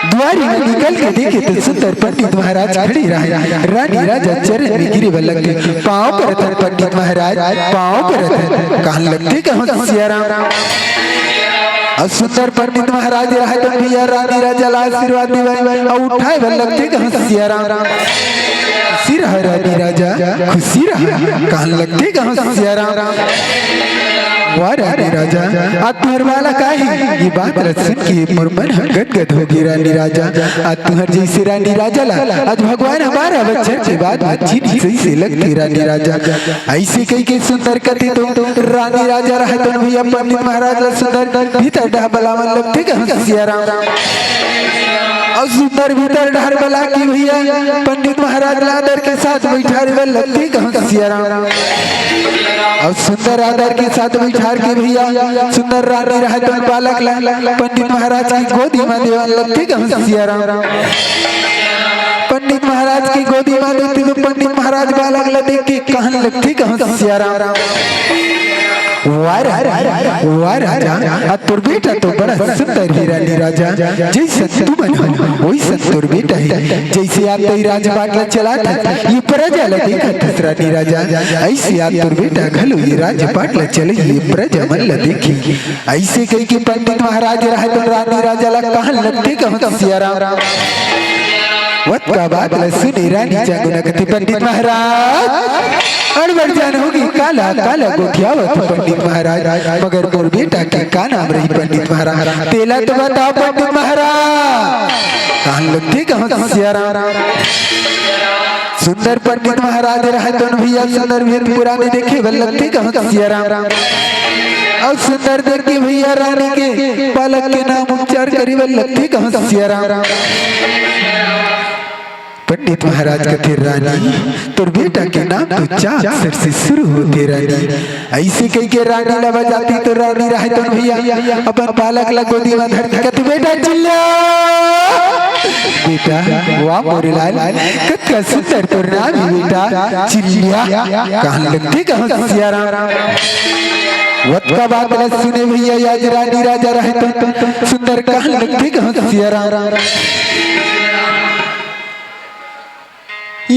दुआरी मा निकल के देखे त सुंदर पंडित महाराज खड़े रहे। रानी राजा चरण में गिरे बर लगथे, पाँव परत हन पंडित महाराज, पाँव परत हन, कहन लगथे कहाँ सिया राम। अउ सुंदर पंडित महाराज रहे त भैया रानी राजा ला आशीर्वाद देवय अउ उठाए बर लगथे कहाँ सिया राम। खुशी रहा रानी राजा, खुशी रहा, कहन लगथे कहाँ सिया राम। वाह रानी राजा, आज तुहर बालक आही, ये बात ला सुन के मोर मन ह गदगद हो गे रानी राजा। आज तुहर जइसे रानी राजा ला आज भगवान ह बारह बछर के बाद आज जीन जइसे लगथे रानी राजा। अइसे कहिके सुंदर कथे त रानी राजा रहे तन भैया पंडित महाराज ला सुंदर भीतर डहर बलावन लगथे कहाँ सिया राम। अउ सुंदर भीतर डहर बला के भैया पंडित महाराज ला आदर के साथ बइठारे बर लगथे कहाँ सिया राम। अउ सुंदर आदर के साथ बइठार के भैया सुंदर रानी रहे तन बालक ला पंडित महाराज के गोदी मा देवन लगथे कहाँ सिया राम। पंडित महाराज के गोदी मा देथे त पंडित महाराज बालक ला देख के कहन लगथे कहाँ सिया राम। वाह रा-, वाह राजा, आज तोर बेटा तो बड़ा सुंदर हे रानी राजा। जइसन तुमन हो, वइसन तोर बेटा हे। जइसे आज तैं राजपाट ला चलात हस, ये प्रजा ला देखत हस रानी राजा, अइसे आज तोर बेटा घलो ये राजपाट ला चलही, ये प्रजा मन ला देखही। अइसे कहिके पंडित महाराज रहे तन रानी राजा ला कहन लगथे कहाँ सिया राम। अतका बात ला सुने रानी जांगुना कथे पंडित महाराज, अड़बड़ जान होगे काला, काला गोठियावत हो पंडित महाराज, मगर मोर बेटा के का नाम रही पंडित महाराज, तेला तो बताव पंडित महाराज। कहन लगथे कहाँ सिया राम। सुंदर पंडित महाराज रहे तन भैया सुंदर भेद पुराने देखे बर लगथे कहाँ सिया राम। अउ सुंदर देख के भैया रानी के बालक के नाम उच्चार करे बर लगथे कहाँ सिया राम। पंडित महाराज कथे, "रानी, तोर बेटा के नाम तो चार अक्षर से शुरू होथे रानी।" अइसे कहिके रानी ला बजाथे तो रानी राहय तोन भइया अपन बालक ला गोदी म धरथे, कथे, "बेटा चिल्ला।" "बेटा, वाह मोरे लाल, कतका सुंदर तोर नाम हे बेटा, चिल्ला।" कहन लगथे कहूं सियाराम। ओतका बात ला सुने भइया, आज रानी राजा राहय तोन सुंदर कहन लगथे कहूं सियाराम।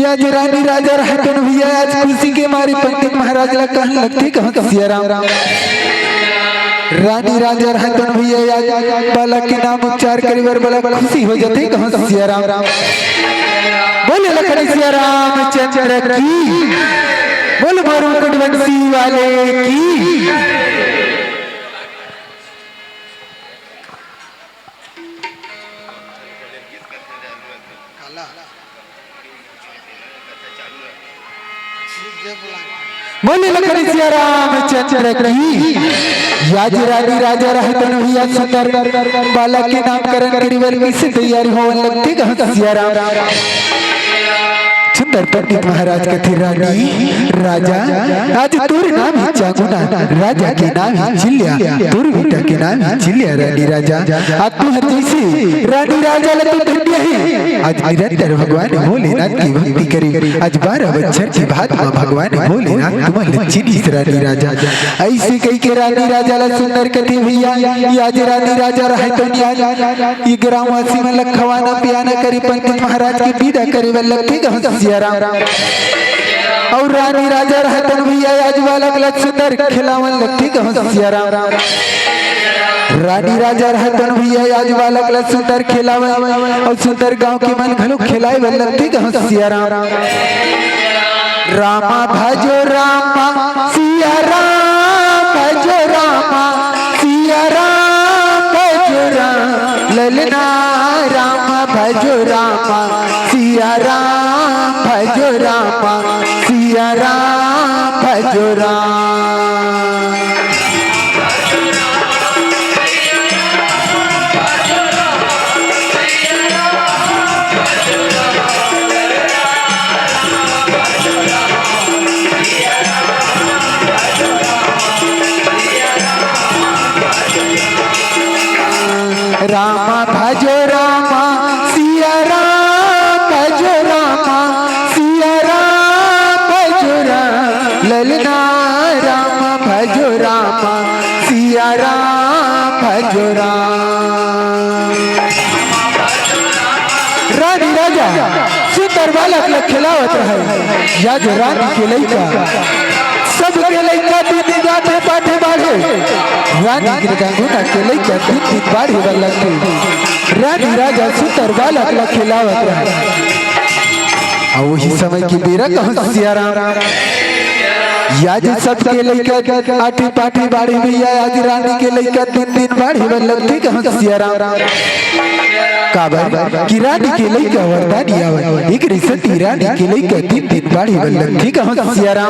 आज रानी राजा राहय तोन भइया, आज खुशी के मारे पंडित महाराज ला कहन लगथे कहूं सियाराम। रानी राजा राहय तोन भइया, आज बालक के नाम उच्चार करे बर बालक खुशी हो जाथे कहूं सियाराम। बोले लखन सियाराम चंद्र की, बोल भोर मुकुट बंसी वाले की। बोले लखन सिया रामचंद्र की। आज रानी राजा राहय तोन भइया सुंदर बालक के नामकरण करे बर कइसे तैयारी होवन लगथे कहूं सिया राम। सुंदर पंडित महाराज कथे, "रानी, राजा, आज तोर नाम हे चांगुना, राजा के नाम हे चिल्लिया, तोर बेटा के नाम हे चिल्लिया रानी राजा।" आज तुंहर जइसे रानी राजा ला तो धन्य हे। आज निरंतर भगवान भोलेनाथ के भक्ति करे। आज बारह बछर के बाद म भगवान भोलेनाथ तुमन ला चिन्हिस रानी राजा। अइसे कहिके रानी राजा ला सुंदर कथे भइया, आज रानी राजा राहय तोन आज ये ग्रामवासी मन ला खवाना पियाना करे, पंडित महाराज के बिदा करे बर लगथे कहूं सियाराम। अउ रानी राजा राहय तोन भइया, आज बालक ला सुंदर खेलावन लगथे कहूं सियाराम। रानी राजा राहय तोन भइया, आज बालक ला सुंदर खेलावन अउ सुंदर गांव के मन घलो खेलाय बर लगथे कहूं सियाराम। रामा भजो रामा, सिया राम भजो रामा, सिया राम भजो राम, ललना राम भजो रामा, सिया राम भजो रामा, सिया राम भजो राम। रामा भजो रामा, सिया राम भजो रामा, सिया राम भजो राम, ललना राम भजो रामा, सिया राम भजो राम। रानी राजा सुंदर बालक ल खेलावत रहय, या जो रानी के लइका, सबके लइका दिन दिन आठे पाठे बाढ़े, रानी के चांगुना के लइका दिन दिन बाढ़े बर लगथे। रानी राजा सुंदर बालक ल खेलावत रहय। अउ उही समय के बेरा कहूं सियाराम, या जो सबके लइका आठे पाठे बाढ़े भइया, आज रानी के लइका दिन दिन बाढ़े बर लगथे कहूं सियाराम। काबर कि रानी के लइका वरदानी आवय, एकरे सेती रानी के लइका दिन दिन बाढ़े बर लगथे कहूं सियाराम।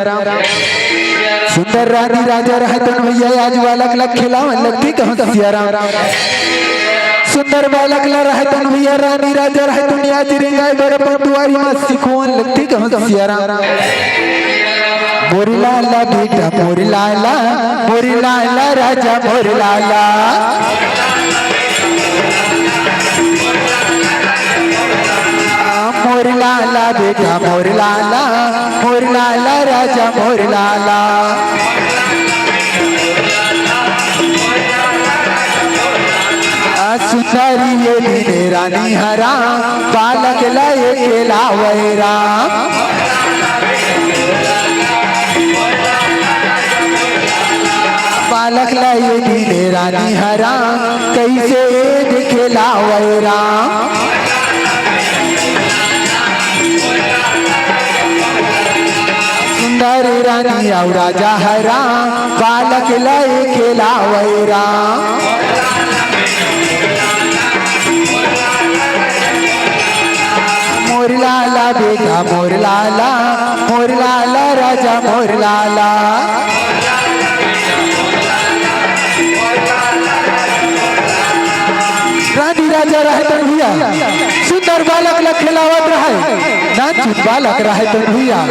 सुंदर रानी राजा राहय तोन भइया, आज बालक ल खेलावन लगथे कहूं सियाराम। सुंदर बालक ल राहय तोन भइया, रानी राजा राहय तोन आज रेंगाय बर अपन दुवारी म सिखोवन लगथे कहूं सियाराम। मोर लाला बेटा मोर लाला, मोर लाला राजा मोर लाला। मोर लाला बेटा मोर लाला, मोर लाला राजा मोर लाला। आ सुंदरी ये दिन रानी हरा, बालक ल एकेला वैरा। बालक ल ये दिन रानी हरा, कइसे देखे लावय राम। सुंदर रानी अउ राजा हरा, बालक ल एकेला वैरा। मोर लाला बेटा मोर लाला, मोर लाला राजा मोर लाला। रानी राजा रहतन भैया, सुंदर बालक खेलावत रहय, नानचुन बालक रहय तोन भुइयां।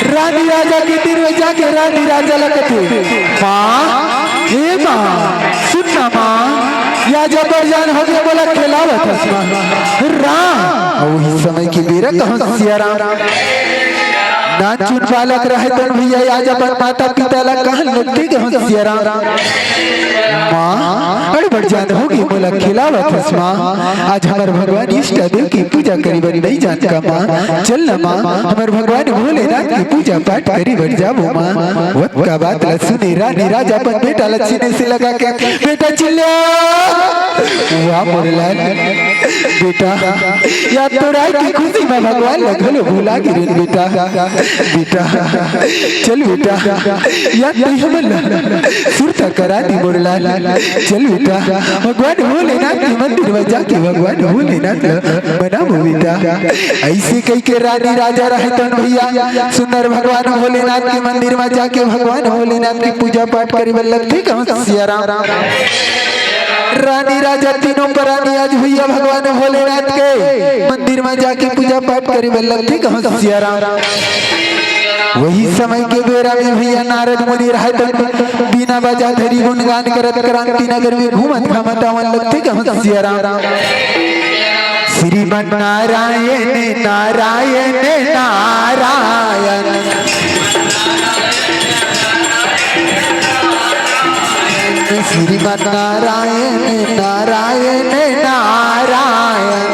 रानी राजा के तीर में जाके रानी राजा ला कथे, माँ, हे माँ, सुन ना माँ, या जबर जान होगे मोला खेलावत हस माँ। राम, अउ उही समय के बेरा कहूँ सिया राम। नानचुन बालक रहय तोन भुइयां, आज अपन माता पिता ला कहन लगथे कहूँ सिया राम। माँ, अरे बड़ जान होगे मोला खेलावत हस माँ। आज हमर भगवान इष्ट देव के पूजा करे बर नइ जान का माँ। चल ना माँ, हमर भगवान भोलेनाथ के पूजा पाठ करे बर जाबो माँ। वत का बात ला सुने रानी राजा अपन बेटा ला सीने से लगा के, बेटा चिल्ला, वाह मोर लाल, बेटा, या तो राय की खुशी में भगवान ला घलो भुला गिरेन बेटा। बेटा, चल बेटा, या तो हमन ला सुरता करा दी मोर लाल। चल बेटा, भगवान भोलेनाथ के मंदिर में जाके भगवान भोलेनाथ ला मनाबो बेटा। अइसे कहिके रानी राजा रहय तोन भुइयां, सुंदर भगवान भोलेनाथ के मंदिर में जाके भगवान भोलेनाथ के पूजा पाठ करे बर लगथे कहूँ सिया राम। रानी राजा तीनों परानी आज भुइयां भगवान भोलेनाथ के मंदिर में जाके पूजा पाठ करे बर लगथे कहूँ सिया राम। वही समय के बेरा में भुइयां नारद मुनि रहय तोन बीना बजात हरि गुणगान करत क्रांति नगर में घूमत घामत आवन लगथे कहूँ सिया राम। श्रीमन नारायण नारायण नारायण। श्रीमन नारायण नारायण नारायण।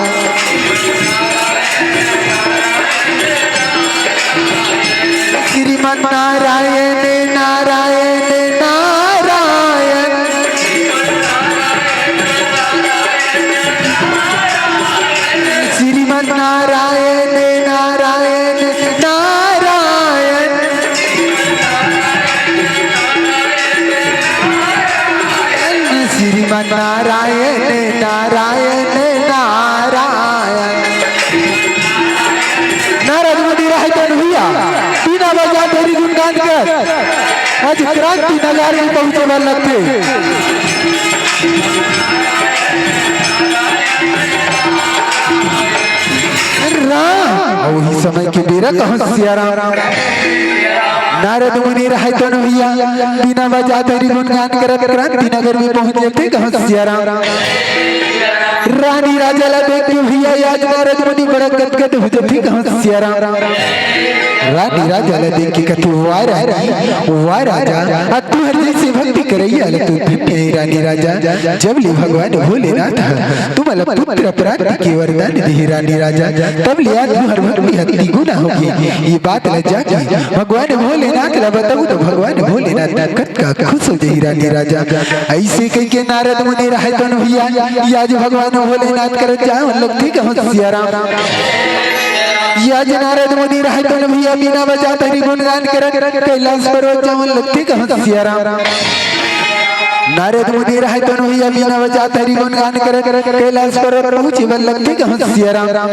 श्रीमन नारायण नारायण नारायण। श्रीमन नारायण नारायण नारायण। श्रीमन नारायण नारायण नारायण। नारद मुनि रहय तोन भुइयां, बीना बजात हरि गुणगान कर, आज क्रांति नगर में पहुँचे बर लगथे। राम, अउ उही समय के बेरा कहूँ सिया राम। नारद मुनि रहय तोन भुइयां, बीना बजात हरि गुणगान करत क्रांति नगर में पहुँच जाथे कहूँ सिया राम। रानी राजा ला देख के भुइयां आज नारद मुनि बड़ा गदगद हो जाथे कहूँ सिया राम। रानी राजा ला देख के कथे, वाह रानी, वाह राजा, आ तुंहर जइसे भक्ति करइया ला तो धन्य हे रानी राजा। जब ले भगवान भोलेनाथ ह तुमन ला पुत्र प्राप्ति के वरदान दिही रानी राजा, तब ले आज तुंहर भक्ति ह तिगुना होगे। ये बात ला जाके भगवान भोलेनाथ ला बताहू तो भगवान भोलेनाथ कतका खुश हो जाही रानी राजा। अइसे कहिके नारद मुनि रहय तोन भुइयां, आज भगवान भोलेनाथ करा जावन लगथे कहूँ सिया राम। आज नारद मुनि रहय तोन भुइयां, बीना बजात हरि गुणगान करत कैलाश पर्वत जावन लगथे कहूँ सिया राम। नारद मुनि रहय तोन भुइयां, बीना बजात हरि गुणगान करत कैलाश पर्वत पहुँचे बर लगथे कहूँ सिया राम।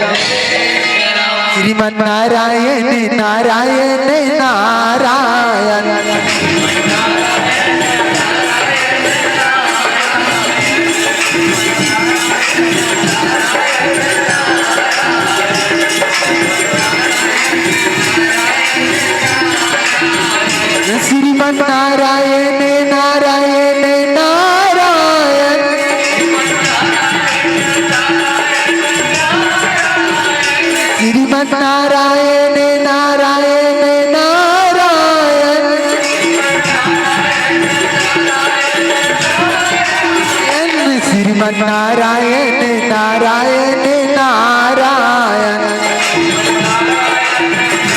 श्रीमन नारायण नारायण नारायण। श्रीमन नारायण नारायण नारायण। श्रीमन नारायण नारायण नारायण। श्रीमन नारायण नारायण नारायण।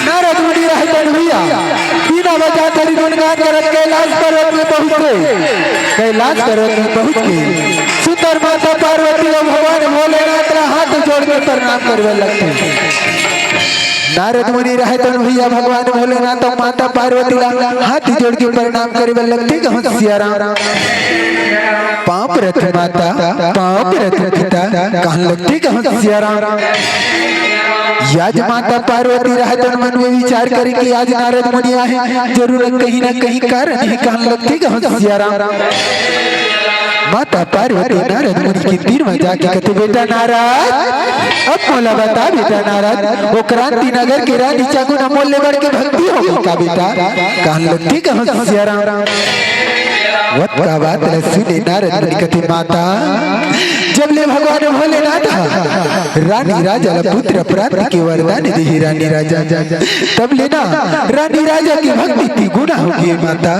नारद मुनि रहय तोन भुइयां, बीना बजात हरि गुणगान करत कैलाश पर्वत में पहुँच गे। कैलाश पर्वत में पहुँच के सुंदर माता पार्वती अउ भगवान भोलेनाथ ला हाथ जोड़ के प्रणाम करे बर लगथे। नारद मुनि रहय तोन भुइयां, भगवान भोलेनाथ अउ माता पार्वती ला हाथ जोड़ के प्रणाम करे बर लगथे कहूँ सिया राम। पाँव परत माता, पाँव परत पिता, कहन लगथे कहूँ सिया राम। आज माता पार्वती रहय तोन मन में विचार करे कि आज नारद मुनि आहे, जरूर कहीं ना कहीं कारण हे, कहन लगथे कहूँ सिया राम। माता पार्वती नारद मुनि के तीर म जाके कथे, "बेटा नारद, अब मोला बता बेटा नारद, वो क्रांति नगर के रानी चांगुन मोर ले बढ़ के भक्ति हो गई का बेटा?" कहन लगथे, "कहो सियाराम।" वत का बात ल सुने नारद मुनि कथे, "माता, जब ले भगवान भोलेनाथ ह रानी राजा ल पुत्र प्राप्ति के वरदान देहे रानी राजा, तब ले ना रानी राजा के भक्ति तिगुना हो गई माता।"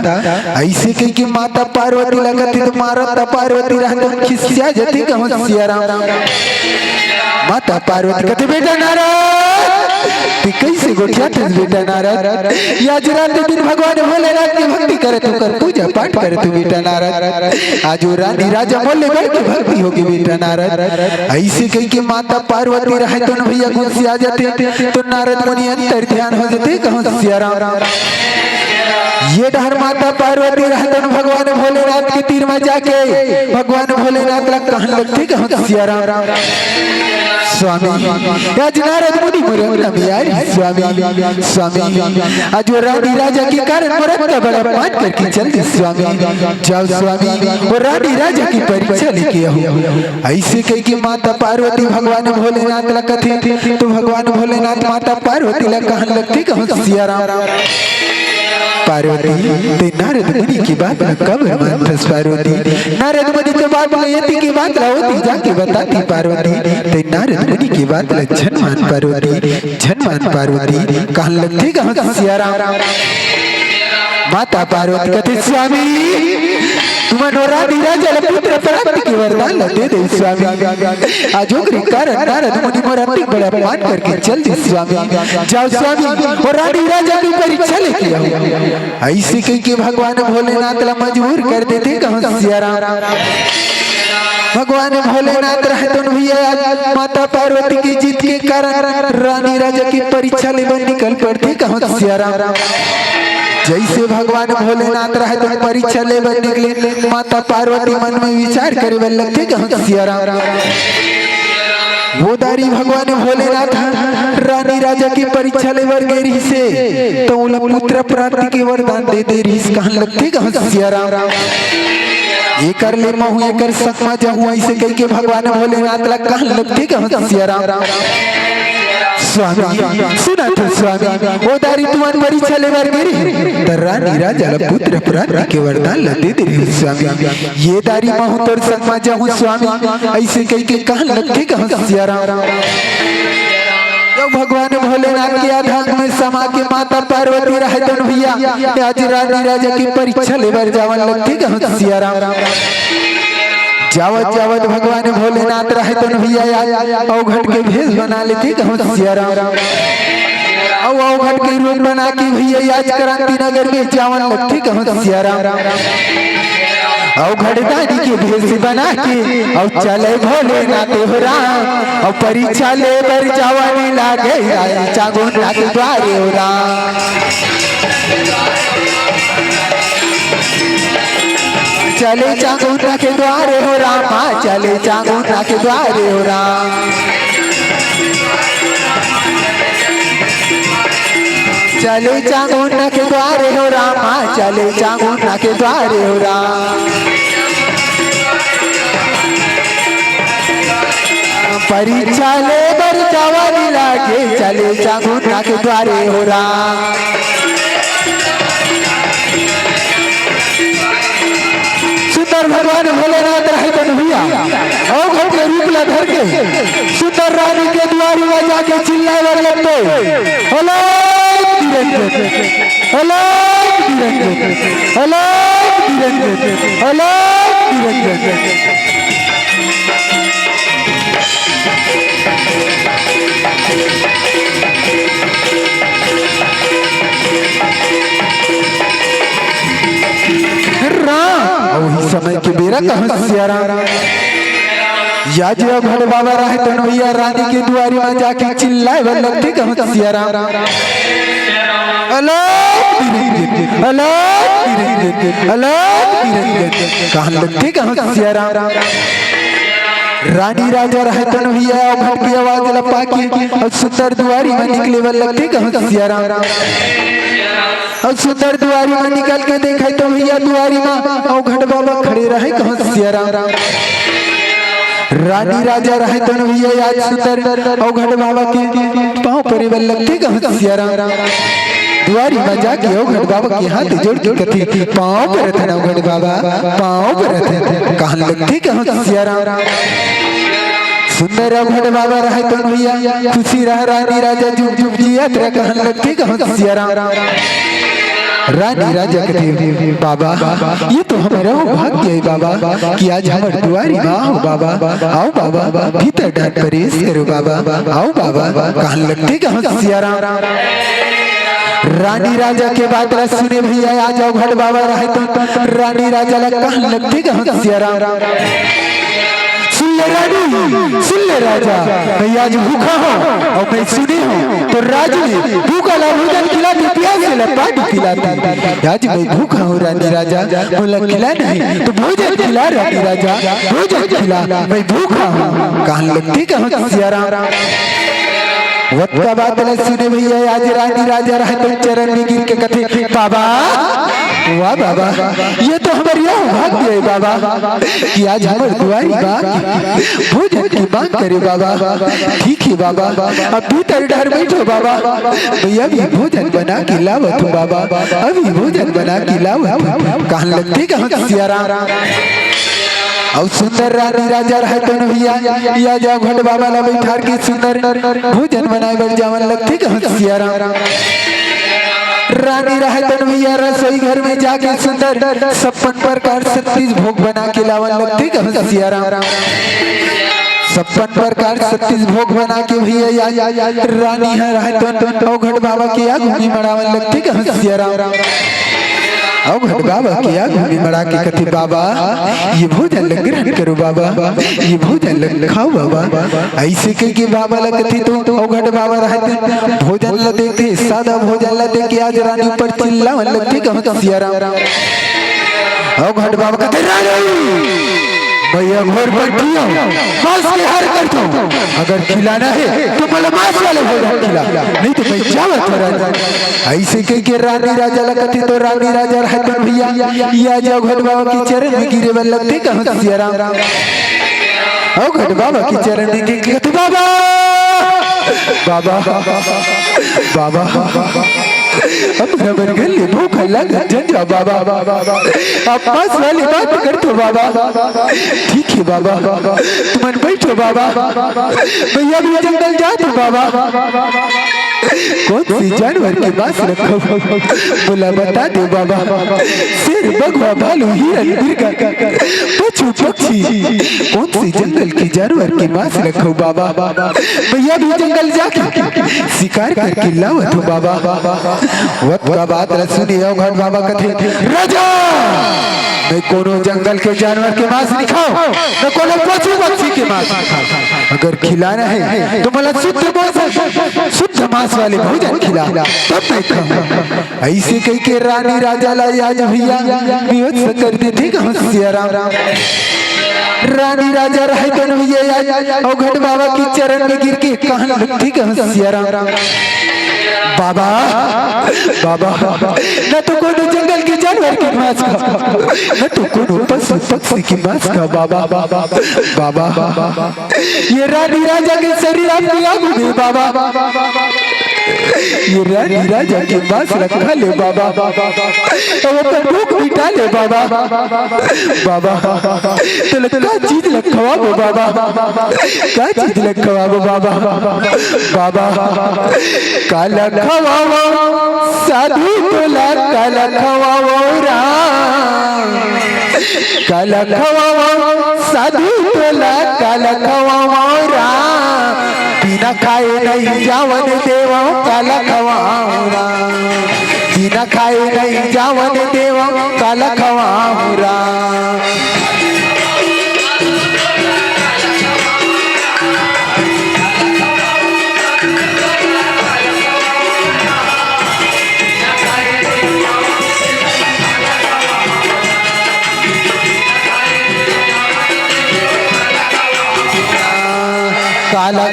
ऐसे कह के माता पार्वती लगत हे तो माता पार्वती रहत खिसिया जथे, "कहो सियाराम।" माता पार्वती कथे, "बेटा नारद, तैं कैसे गोठियाथस बेटा नारद? ये आज रात दिन भगवान भोलेनाथ के भक्ति करत हों, ओकर पूजा पाठ करत हों बेटा नारद। आज वो रानी राजा मोर ले बढ़ के भक्ति हो गई बेटा नारद।" ऐसे कह के माता पार्वती रहत हे तो भैया गुस्सिया जथे, तो नारद मुनि अंतर ध्यान हो जथे, "कहो सियाराम।" ये डहर माता पार्वती रहत हे तो भगवान भोलेनाथ के तीर म जाके भगवान भोलेनाथ ला कहन लगथे, "कहो सियाराम।" स्वामी, आज नारद मुनि मोर अंगना म आए हे स्वामी, स्वामी, आज वो रानी राजा के कारण मोर अंगना बड़ा अपमान करके चल दिस स्वामी। जाओ स्वामी, वो रानी राजा के परीक्षा लेके आओ। ऐसे कह के माता पार्वती भगवान भोलेनाथ ला कथे, तो भगवान भोलेनाथ माता पार्वती ला कहन लगथे, "कहो सियाराम।" पार्वती, तैं नारद मुनि के बात ला काबर मानथस पार्वती? नारद मुनि के बात ला एती के बात ला ओती जाके बताती पार्वती, तैं नारद मुनि के बात ला झन मान पार्वती, झन मान पार्वती। कहन लगथे, "कहो सियाराम।" माता पार्वती कथे, "स्वामी, तुमन वो रानी राजा ला पुत्र प्राप्ति के वरदान ला दे दे स्वामी। आज ओकरे कारण नारद मुनि मोर अतिक बड़ा अपमान करके चल दिस स्वामी। जाओ स्वामी, वो रानी राजा के परीक्षा लेके आओ।" ऐसे कह के भगवान भोलेनाथ ला मजबूर कर देथे, "कहो सियाराम।" भगवान भोलेनाथ रहत हे तो भैया आज माता पार्वती के जिद के कारण रानी राजा के परीक्षा ले बर निकल पड़थे, "कहो सियाराम।" जैसे भगवान भोलेनाथ रहत हे तो परीक्षा ले बर निकले, माता पार्वती मन में विचार करे बर लगथे, "कहो सियाराम।" वो दारी भगवान भोलेनाथ ह रानी राजा के परीक्षा ले बर गे रिहिसे, तो ओला पुत्र प्राप्ति के वरदान दे दे रिहिस, कहन लगथे, "कहो सियाराम।" एकर ले महूं एकर संग म जाहूं, ऐसे कह के भगवान भोलेनाथ ला कहन लगथे, "कहो सियाराम।" स्वामी, सुनत हो स्वामी, वो दारी तुमन परीक्षा ले बर गे रिहिस, त रानी राजा ला पुत्र प्राप्ति के वरदान ला दे दे रिहिस स्वामी। ये दारी महूं तोर संग म जाहूं स्वामी, ऐसे कह के कहन लगथे, "कहो सियाराम।" जब भगवान भोलेनाथ के आधार में समा के माता पार्वती रहत हे तो भैया, आज रानी राजा के परीक्षा ले बर जावन लगथे, "कहो सियाराम।" जावत जावत भगवान भोलेनाथ रहत हे तो भैया आज अवघट के भेष बना लेथे, "कहो सियाराम।" अउ अवघट के रूप बना के भैया आज क्रांति नगर में जावन लगथे, "कहो सियाराम।" अवघट दारी के भेष बना के अउ चले भोलेनाथ हो राम, अउ परीक्षा ले बर जावन लागे, आए चांगुना के द्वारे हो राम। चले चांगुना के द्वारे हो रामा, चले चांगुना के द्वारे हो राम। चले चांगुना के द्वारे हो रामा, चले चांगुना के द्वारे हो राम। परीक्षा ले बर जावन लागे, चले चांगुना के द्वारे हो राम। सुंदर भगवान भोलेनाथ रहत हे तो भैया, अवघट के रूप ला धर के सुंदर रानी के दुआरी में जाके चिल्लाए बर लगथे, "अलख निरंजन, अलख निरंजन, अलख निरंजन, अलख निरंजन।" राम, अउ उही समय के बेरा कहो सियाराम। या जे अवघट बाबा रहत हे तो भैया रानी के दुआरी में जाके चिल्लाए बर लगथे, "कहो सियाराम।" अलख निरंजन, अलख निरंजन, अलख निरंजन। कहन लगथे, "कहो सियाराम।" रानी राजा रहत हे तो भैया अवघट के आवाज ला पाके अउ सुंदर दुआरी में निकले बर लगथे, "कहो सियाराम।" अउ सुंदर दुआरी म निकल के देखे तो भैया दुआरी म अवघड़ बाबा खड़े रहे कहत सियाराम। रानी राजा रहे तो न भैया आज सुंदर अवघड़ बाबा के पाँव परे बर लगथे कहत सियाराम। दुआरी म जाके अवघड़ बाबा के हाथ जोड़ के कथे, "पाँव परत हन अवघड़ बाबा, पाँव परत हन," कहन लगथे कहत सियाराम। सुंदर अवघड़ बाबा रहे तो भैया खुशी रह रानी राजा जुग जुग जियत रह कहन लगथे कहत सियाराम। रानी राजा कथे, "बाबा, ये तो हमर अहोभाग्य हे बाबा, कि आज हमर दुआरी म आव बाबा, आव बाबा, भीतर डाहर प्रवेश करो बाबा, आव बाबा," कहन लगथे कहत सियाराम। रानी राजा के बात ला सुने भैया, आज अवघड़ बाबा रहे तो रानी राजा ला कहन लगथे कहत सियाराम। सुन ले रानी, सुन ले राजा, मैं आज भूखा हूँ अउ मैं सुने हूँ तो राज में भूखा ला भोजन खिलाथे, प्यासे ला पानी पिलाथे। आज मैं भूखा हूँ रानी राजा, मोला खिला नहीं तो भोजन खिला रानी राजा, भोजन खिला, मैं भूखा हूँ, कहन लगथे कहत सियाराम। वत का बात ला सुने भैया, आज रानी राजा रहे तो चरण में गिर के कथे, "बाबा, वाह बाबा, ये तो हमर अहोभाग्य हे बाबा, कि आज हमर दुआरी म भोजन के मांग करे बाबा। ठीक हे बाबा, अब भीतर डाहर बैठो बाबा, मैं अभी भोजन बना के लावत हूँ बाबा, अभी भोजन बना के लावत हूँ," कहन लगथे कहत सियाराम। अउ सुंदर रानी राजा रहे तो न भैया, या अवघड़ बाबा ला बैठार के सुंदर भोजन बनाए बर जावन लगथे कहत सियाराम। रानी रहे तो न भैया रसोई घर में जाके सुंदर छप्पन प्रकार छत्तीस भोग बना के लावन लगथे कहत सियाराम। छप्पन प्रकार छत्तीस भोग बना के भैया या, या, या, या, रानी ह रहे तो अवघड़ बाबा के आगू में मड़ावन लगथे कहत सियाराम। अवघड़ बाबा के आगू में मड़ा के कथे, "बाबा, ये भोजन ला ग्रहण करो बाबा, ये भोजन ला खाओ बाबा।" अइसे कहि के बाबा ला कथे तो अवघड़ बाबा रहे तो भोजन ला देथे, सादा भोजन ला देके आज रानी ऊपर चिल्लावन लगथे कहत सियाराम। अवघड़ बाबा कथे, "रानी, मैं अघोर बंटी हूँ, मांस के हर करता हूँ, अगर खिलाना हे तो मोला मांस वाले भोजन खिला, नहीं तो मैं जावत हूँ रानी।" अइसे कहि के रानी राजा ला कथे तो रानी राजा रहे तो भैया, या अवघड़ बाबा के चरण में गिरे बर लगथे कहत सियाराम। अवघड़ बाबा के चरण में गिर के कथे, "बाबा, बाबा, बाबा, अब हमर घर ले भूख लग झन जा बाबा, अब मांस वाली बात करथो बाबा।" "ठीक हे बाबा, तुमन बैठो बाबा, मैं अभी जंगल जात हूँ बाबा।" "कौन से जानवर के मांस ला खाहू, मोला बता दे बाबा।" "शेर, बघवा, भालू, हिरन, मिर्गा, पशु, पक्षी, कौन से जंगल के जानवर के मांस ला खाहू बाबा, मैं अभी जंगल जाके शिकार करके लावत हूँ बाबा।" वत का बात ला सुने अवघड़ बाबा कथे, "राजा, मैं कोनो जंगल के जानवर के मांस नहीं खाहूँ, न कोनो पशु पक्षी के मांस नहीं खाहूँ। अगर खिलाना हे तो मोला शुद्ध मांस, शुद्ध मांस वाले भोजन खिला, तब मैं खाहूँ।" अइसे कहि के रानी राजा ला आज भैया बेहोश कर देथे कहत सियाराम। रानी राजा रहे तो न भैया आज अवघड़ बाबा के चरण में गिर के कहन लगथे कहत सियाराम, "बाबा, बाबा, न तो कोनो जंगल के जानवर के मांस खाहू, न तो कोनो पशु पक्षी के मांस खाहू बाबा, बाबा।" ये रानी राजा के शरीर आपके आगू में बाबा, ये रानी राजा के मांस ला खा ले बाबा, अउ अपन भूख मिटा ले बाबा। बाबा, तोला का चीज ला खवाबो बाबा, का चीज ला खवाबो बाबा, बाबा, काला खवाबो साधु तोला, काला खवाबो राम, काला खवाबो साधु तोला, काला खवाबो राम, बिना खाए नहीं जावन देवो, काला खवाबो राम, बिना खाए नहीं जावन देवो, काला खवाबो राम। काला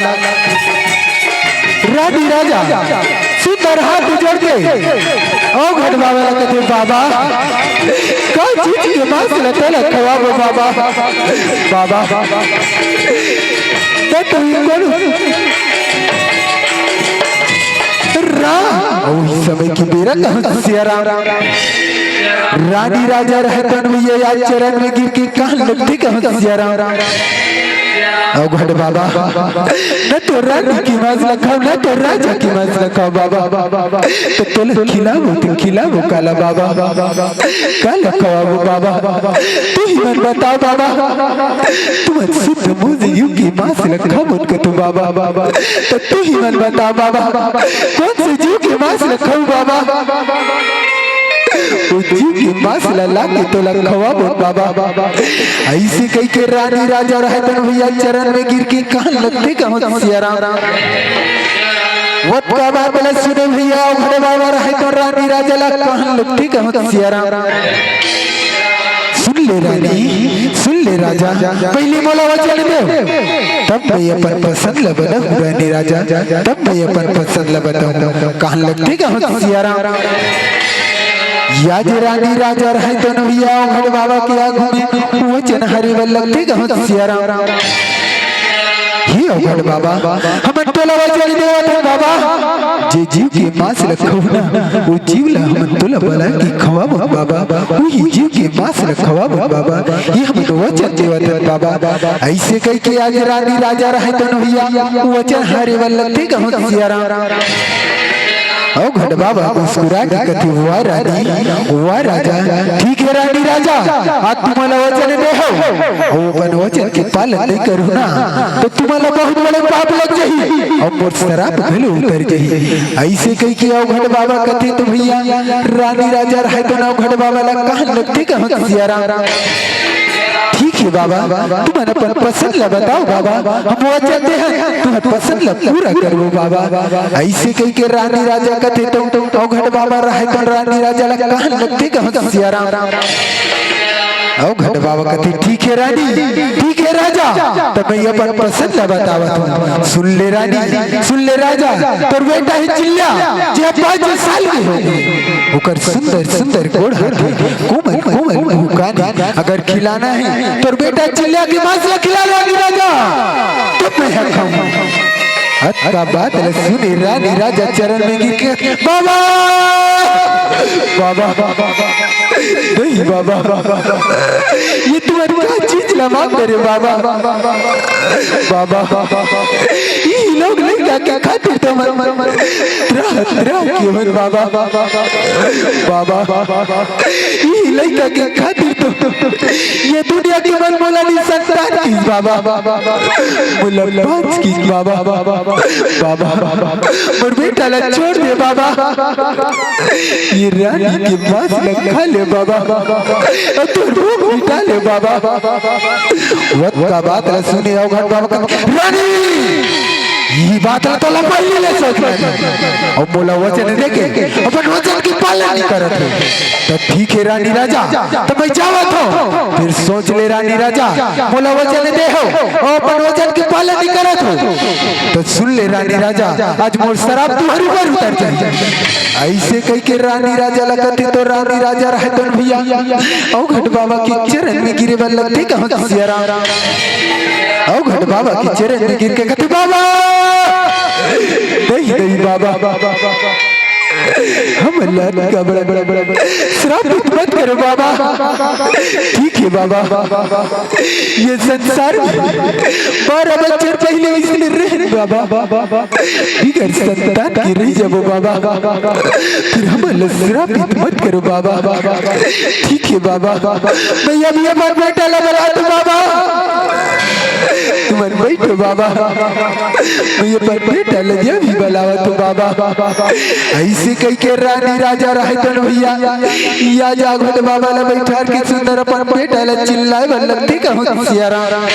रानी राजा सुंदर हाथ जोड़ के अउ घट बाबा ला कथे, "बाबा, का चीज के मांस ला तोला खवाबो बाबा? बाबा, त तू ही कोन रा?" अउ इस समय के बेरा कहूं सियाराम, रानी राजा रहतन भैया, या चरण में गिर के कान लगथे कहूं सियाराम। अउ घट बाबा, न तो रानी के मांस ला खाव, न तो राजा के मांस ला खाव बाबा। त तोला खिलाबो, त खिलाबो काला बाबा? काला खवाबो बाबा? तू ही मन बताव बाबा। तुमन शुद्ध मुंह जीव के मांस ला खाबो कथो बाबा। त तू ही मन बताव बाबा, कोन से जीव के मांस ला खाव बाबा? ओ जीव के मांस ला लाके तोला खवाबो बाबा। अइसे कहिके रानी राजा रहतन भैया चरण में गिर के कान लगथे कहूं सियाराम। ओतका बात ला सुने भैया, अउ घट बाबा रहतन रानी राजा ला कान लगथे कहूं सियाराम। सुन ले रानी, सुन ले राजा, पहिली मोला वचन दे, तब मैं अपन पसंद ला बताहूं रानी राजा, तब मैं अपन पसंद ला बताहूं। कान लगथे कहूं सियाराम। या जे रानी राजा रहतन भैया, अउ घट बाबा के आगू में वचन हारे बर लगथे कहूं सियाराम। हे अउ घट बाबा, हमन तोला वचन देवत हन बाबा, जे जीव के मांस ला खाहू ना, ओ जीव ला हमन तोला बला के खवाबो बाबा, उही जीव के मांस ला खवाबो बाबा, ये हमन वचन देवत हन बाबा। अइसे कहिके आज रानी राजा रहतन भैया, वचन हारे बर लगथे कहूं सियाराम। अउ घट बाबा मुस्कुरा के कथे, "वाह रानी, वाह राजा, ठीक हे रानी राजा, आज तुमन ला वचन दे हव, अउ अपन वचन के पालन नइ करहू ना, त तुमन ला बहुत बड़े पाप लग जाही, अउ मोर सराप घलो उतर जाही।" अइसे कहिके अउ घट बाबा कथे, तो भैया रानी राजा रहतन अउ घट बाबा ला कान लगथे कहूं सियाराम। ठीक हे बाबा, तुमन अपन पसंद ला बताव बाबा, हम वचन दे हन, तुमन पसंद ला पूरा करबो बाबा। अइसे कहिके रानी राजा कथे तो अउ घट बाबा रहतन रानी राजा ला कान लगथे कहूं सियाराम। अउ घट बाबा कथे, "ठीक हे रानी, ठीक हे राजा, त मैं अपन पसंद ला बतावत हूं। सुन ले रानी, सुन ले राजा, तोर बेटा हे चिल्ला, जे पांच साल के होगे, ओकर सुंदर सुंदर गोड़ हाथ हे, कोमल कोमल मुंह कान हे, अगर खिलाना हे तोर बेटा चिल्ला के मांस ला खिला रानी राजा, तब मैं ह खाहूं।" अतका बात ला सुने रानी राजा चरण में गिर के, "बाबा, बाबा, नहीं बाबा, ये तुमन का चीज ला मांग रे बाबा, बाबा, ये लोग लइका के खातिर तो मन, मन, मन, त्राह, त्राह के मन बाबा, बाबा, ये लइका के खातिर तो ये दुनिया के मन मोला निसंतान किहिस बाबा, मोला पांच किहिस बाबा, बाबा, मोर बेटा ला छोड़ दे बाबा, ये रानी के मांस ला खा ले बाबा, अउ तोर भूख मिटा ले बाबा।" ओतका बात ला सुने अउ घट बाबा कथे, "रानी, ये बात ला तोला पहिली ले सोच ले, अउ मोला वचन देके अपन वचन के पालन नइ करत हे। त ठीक हे रानी राजा, त मैं जावत हंव, फेर सोच ले रानी राजा, मोला वचन दे हव, अउ अपन वचन के पालन नइ करत हव, त सुन ले रानी राजा, आज मोर सराप तुंहर ऊपर उतर जाही।" अइसे कहिके रानी राजा ला कथे तो रानी राजा रहतन भैया, अउ घट बाबा के चरण में गिरे बर लगथे कहूं सियाराम। अउ घट बाबा के चरण में गिर के कथे, "बाबा, दई, दई बाबा, हमन ला अतका बड़ा, बड़ा, बड़ा, बड़ा श्रापित मत करो बाबा।" "ठीक हे बाबा, ये संसार में बारह बछर पहिले वइसने रहेन बाबा, बिगर संतान के रहि जाबो बाबा, फेर हमन ला श्रापित मत करो बाबा।" "ठीक हे बाबा, मैं अभी अपन बेटा ला बलात हंव बाबा, तुमन बइठो बाबा, मैं अपन बेटा ला अभी बलावत हंव बाबा।" अइसे कहिके रानी राजा रहतन भैया, या जागवत बाबा ला बइठार के सुंदर अपन बेटा ला चिल्लाय बर लगथे कहूं सियाराम।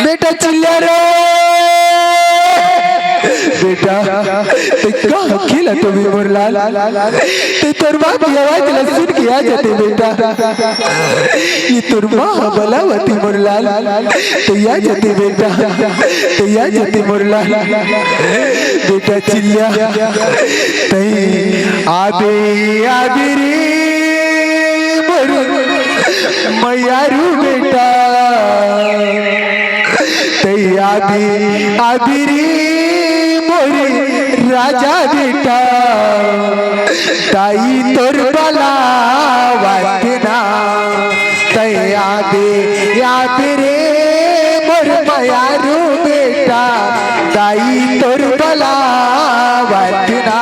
बेटा चिल्ला रे, बेटा, तैं कहां खेलत हवे मोर लाल? ते तोर माँ के आवाज ला सुन के आ जाते बेटा। ये तोर माँ ह बलावत हे मोर लाल। ते आ जाते बेटा, ते आ जाते मोर लाल। बेटा चिल्ला, तई आबे, आबे रे मोर मयारू बेटा। तई आबे, आबे रे मोर राजा बेटा। दाई तोर बलावत ना। तई आबे, आबे रे मोर मयारू बेटा। दाई तोर बलावत ना।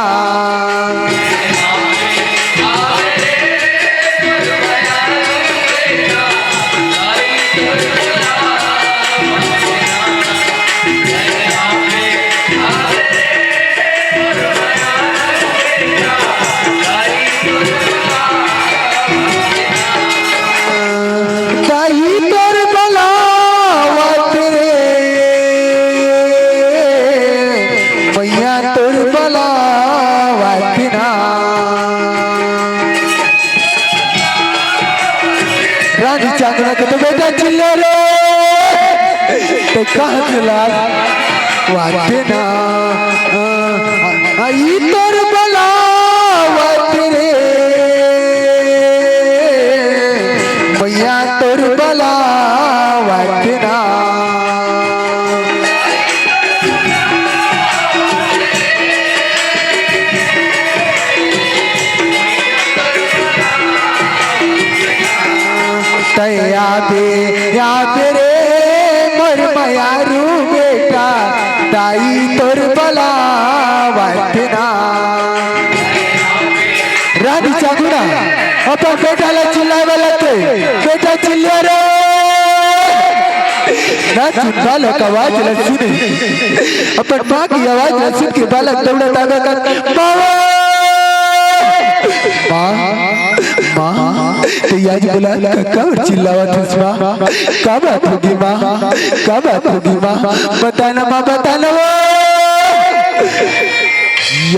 दाई तोर बलावत रे, मइया तोर बलावत ना। रानी चांदना के तो बेटा चिल्ला रे, ते कहाँ चिल्ला? वाते ना, आ, आ, ई तोर बलावत रे, मइया तोर बलावत ना। तैं आबे, आबे रे मोर मयारू बेटा, दाई तोर बलावत ना। रानी चांदना अपन बेटा ला चिल्लाए वाला ते, बेटा चिल्ला रे। ना चुनबा ला आवाज ला सुने, अपन माँ के आवाज ला सुन के बालक दौड़त आवे का, माँ, माँ, माँ, ते आज बोला, का, काबर चिल्लावत हस माँ? का बात होगे माँ? का बात होगे माँ? बता ना माँ, बता ना वो।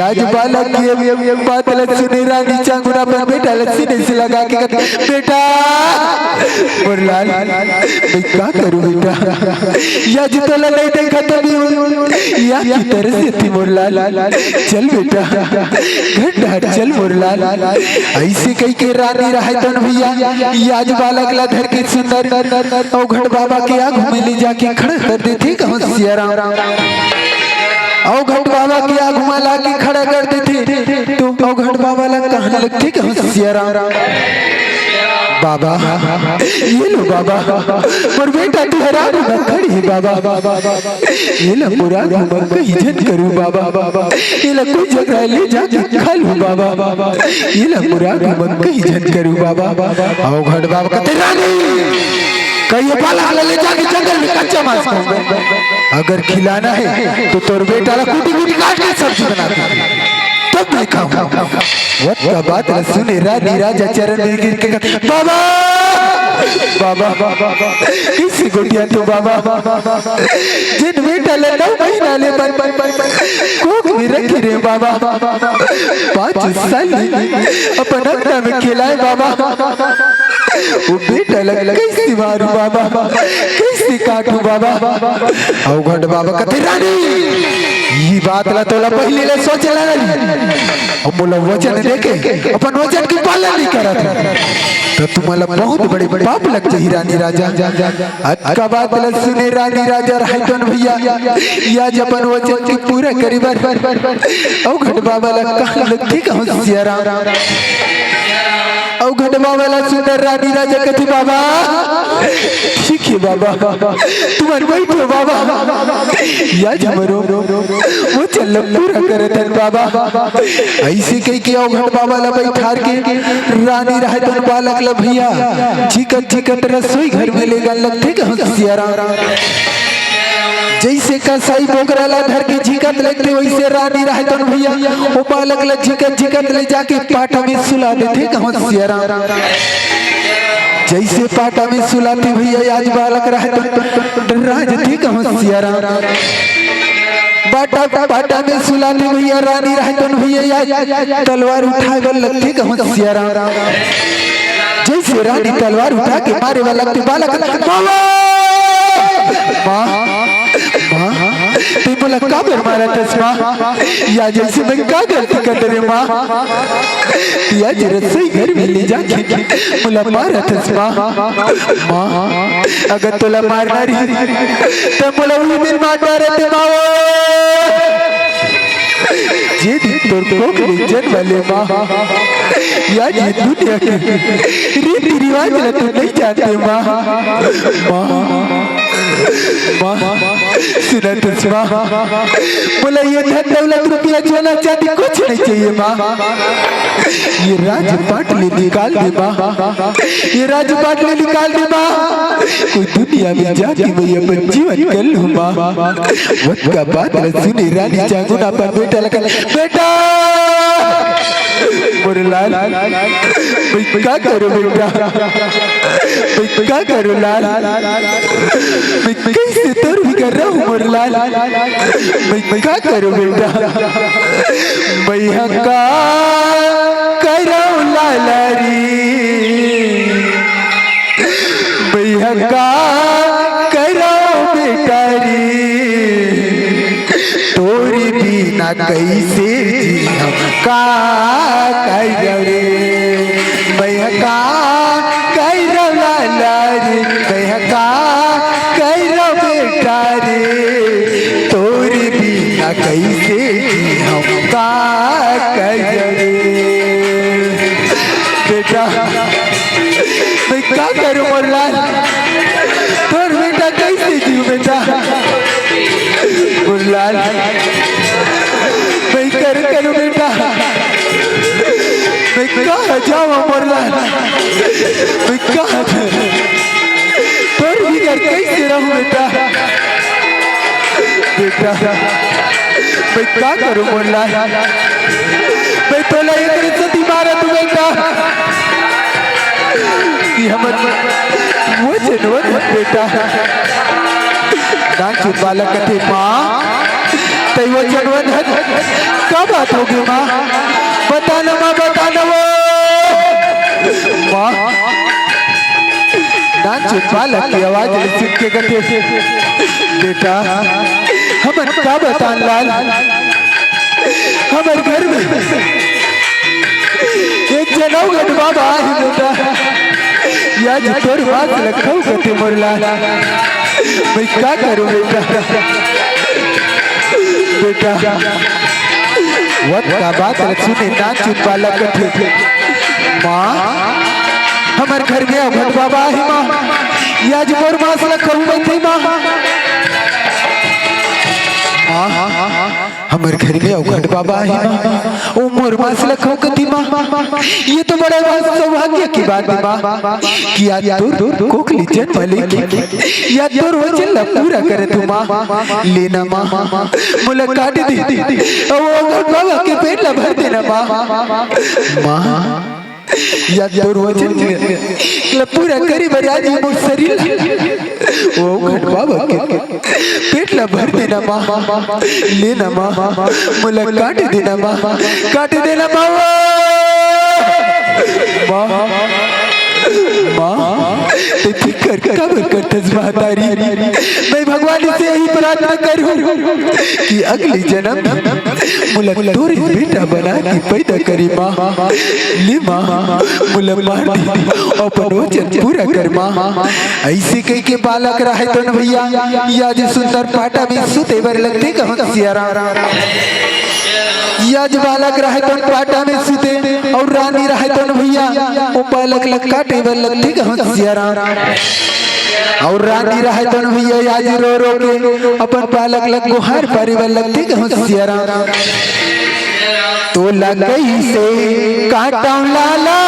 आज बालक के बात ला सुने रानी चांदना अपन बेटा ला सीने से लगा के कहत, बेटा, मोर लाल, मैं का करूँ बेटा? आज तोला नहीं देखा तो भी या की तरह से थी मोर लाल। चल बेटा, घर डहर चल मोर लाल। ऐसे कहि के रानी रहय तन भैया, आज बालक ला धर के सुंदर अवघड़ बाबा के आगू में ले जाके खड़ा कर देथे कहूँ सियाराम। अवघड़ बाबा के आगू में लाके खड़ा कर देथे, तो अवघड़ बाबा ला कहन लगथे कहूँ सियाराम। बाबा, ये लो बाबा, मोर बेटा तुहर आगू में खड़े हे बाबा। ये ला मोर आगू में कहीं झन करू बाबा, ये ला कोई जगह ले जाके खा लू बाबा, ये ला मोर आगू में कहीं झन करू बाबा। अवघड़ बाबा कहते, रानी, कहिए बालक ला ले जाके जंगल में कच्चा मांस खाऊंगा, अगर खिलाना है तो तोर बेटा ला कूटी कूटी काट के सब्जी बना दे, तब मैं खाऊंगा। वत का बात ला सुने रानी राजा चरण में गिर के कहते, बाबा, बाबा, कइसे गोठियाथों बाबा, जेन बेटा ला नौ महीना ले बन, बन, बन, बन, कोख में रखे रहेंव बाबा, पाँच साल ले अपन अंगना में खेलाएंव बाबा, वो बेटा ला कइसे मारूं बाबा, कइसे काटूं बाबा। अवघड़ बाबा कहते, रानी, ये बात ला तोला पहली ले सोचे ला रही। अउ मोला वचन देके अपन वचन के पालन नहीं करत हे, त तुम्हारा बहुत बड़े पाप लग जाही रानी राजा। अतका बात ला सुने रानी राजा रहय तन भैया, ये आज अपन वचन के पूरा करे बर अवघड़ बाबा ला कहन लगथे कहूँ सियाराम। अवघड़ बाबा ला सुंदर रानी राजा कहथे, बाबा, ठीक हे बाबा, तुमन बइठो बाबा, ये आज हमरो वचन ला पूरा करत हन बाबा। अइसे कहि के अवघड़ बाबा ला बइठार के रानी रहय तन बालक ला भैया झिकत झिकत रसोई घर में लेगन लगथे कहूँ सियाराम। जइसे कसाई बोकरा ला धर के झिकत लगथे, वइसे रानी रहय तन भैया वो बालक ला झिकत झिकत ले जाके पाटा में सुला देथे कहूँ सियाराम। जइसे पाटा में सुलाथे भैया, आज बालक रहय तन डर्रा जथे कहूँ सियाराम। पाटा, पाटा में सुलाथे भैया, रानी रहय तौन भैया, या तलवार उठाय बर लगथे कहूँ सियाराम। जइसे रानी तलवार उठा के मारे बर लगथे, बालक, "बाबा!" "माँ, माँ, तैं मोला काबर मारत हस माँ? या जइसे मैं का गलती कर डरेंव माँ? या जे रसोई घर में ले जाके मोला मारत हस माँ। माँ, अगर तोला मारना रहिस, त मोला उही दिन मार डारते माँ। जे दिन तोर कोख ले जनम ले माँ, या जे दुनिया के रीति रिवाज ला तैं नइ जानते माँ। माँ, माँ, सुनत हस माँ, मोला ये धन दौलत रुपया सोना चांदी कुछ नइ चाहिए माँ। ये राजपाट ले निकाल दे माँ, ये राजपाट ले निकाल दे माँ। कोई दुनिया में जाके मैं अपन जीवन कर लूँ माँ।" ओतका बात ला सुने रानी चांगुन अपन बेटा ला कहे, "बेटा, मोर लाल, मैं का करूँ बेटा, मैं का करूँ लाल, मैं कइसे तोर बिगर रहूँ मोर लाल, मैं का करूँ बेटा, मैं ह का करूँ लाला रे, मैं ह का करूँ बेटा रे, तोर बिना कइसे जी हम का करूँ रे, मैं ह का करूँ लाला रे, मैं ह का करूँ बेटा रे, तोर बिना कइसे जी हम का करूँ रे।" बेटा, मैं का करूँ मोर लाल, तोर बिना कइसे जीव बेटा, मोर लाल, मैं का करूँ बेटा, मैं कहाँ जाऊँ मोर लाल, मैं कहाँ जाऊँ, तोर बिगर कइसे रहूँ बेटा, बेटा, मैं का करूँ मोर लाल, मैं तोला एकरे सेती मारत हँव बेटा, कि हमर वचन वंदन बेटा। नानचुन बालक कथे, "माँ, तैं वचन वंदन, का बात होगे माँ? बता ना माँ, बता ना वो।" माँ, नानचुन बालक के आवाज ल सुन के कथे, "बेटा, हमन का बतान लाल, हमर घर में एक झन अवघट बाबा आही बेटा, या जे तोर मांस ल खाहूं कथे मोर लाल, मैं का करूं बेटा, बेटा।" ओतका बात ल सुने नानचुन बालक कथे, "माँ, हमर घर में अवघट बाबा आही माँ, या जे मोर मांस ल खाहूं कथे माँ।" माँ, हमर घर में अवघट बाबा आही माँ, ओ मोर मांस ल खाहूं कथे माँ, ये तो बड़ा सौभाग्य के बात हे माँ, कि आज तोर कोख ले जनम लेके या तोर वचन ल पूरा करत हंव माँ, ले ना माँ, मोला काट दे, अउ अवघट बाबा के पेट ल भर दे ना माँ। माँ, या तोर वचन ल पूरा करे बर आज ये मोर शरीर ल ओ अवघट बाबा के पेट ल भर दे ना माँ, ले ना माँ, मोला काट दे ना माँ, काट दे ना माँ, माँ, माँ, तैं फिकर काबर करथस महतारी? मैं भगवान से यही प्रार्थना करूं कि अगले जनम मोला तोरे बेटा बना के पैदा करे माँ, ले माँ, मोला मार दे, अपन वचन पूरा कर माँ। अइसे कहिके बालक रहय तौन भैया, या जे सुंदर पाटा में सुते बर लगथे कहूं सियाराम। या जे बालक रहय तौन पाटा में सुते, अउ रानी रहय तौन भैया, ओ बालक ल काटे बर लगथे कहूं सियाराम। अउ रानी रहय तौन भैया, या जे रो रो के अपन बालक ल गोहार पारे बर लगथे कहूं सियाराम। तोला कइसे काटंव लाला,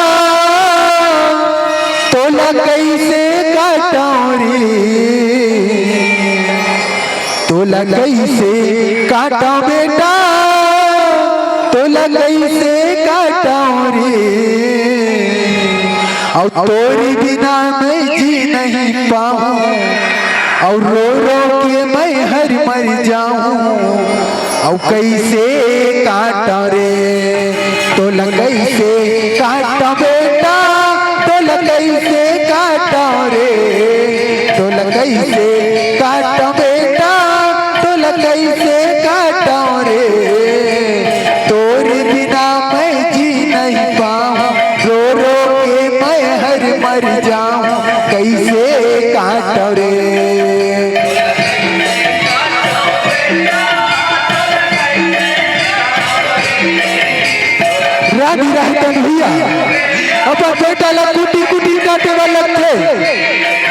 तोला कइसे काटंव रे, तोला कइसे काटंव बेटा, तोला कइसे काटंव रे, अउ तोर बिना मैं जी नहीं पाऊं। अउ रो रो के मैं हर मर जाऊं, अउ कइसे काटंव रे, तोला कइसे काटंव बेटा, तोला कइसे काटंव रे, तोला कइसे काटंव बेटा, तोला कइसे काटंव रे, तोर बिना मैं जी नहीं पाऊं, रो रो के मैं हर मर जाऊं, कइसे काटंव रे। रानी रहतन भैया, अपन बेटा ला कुटी कुटी काटे बर लगथे,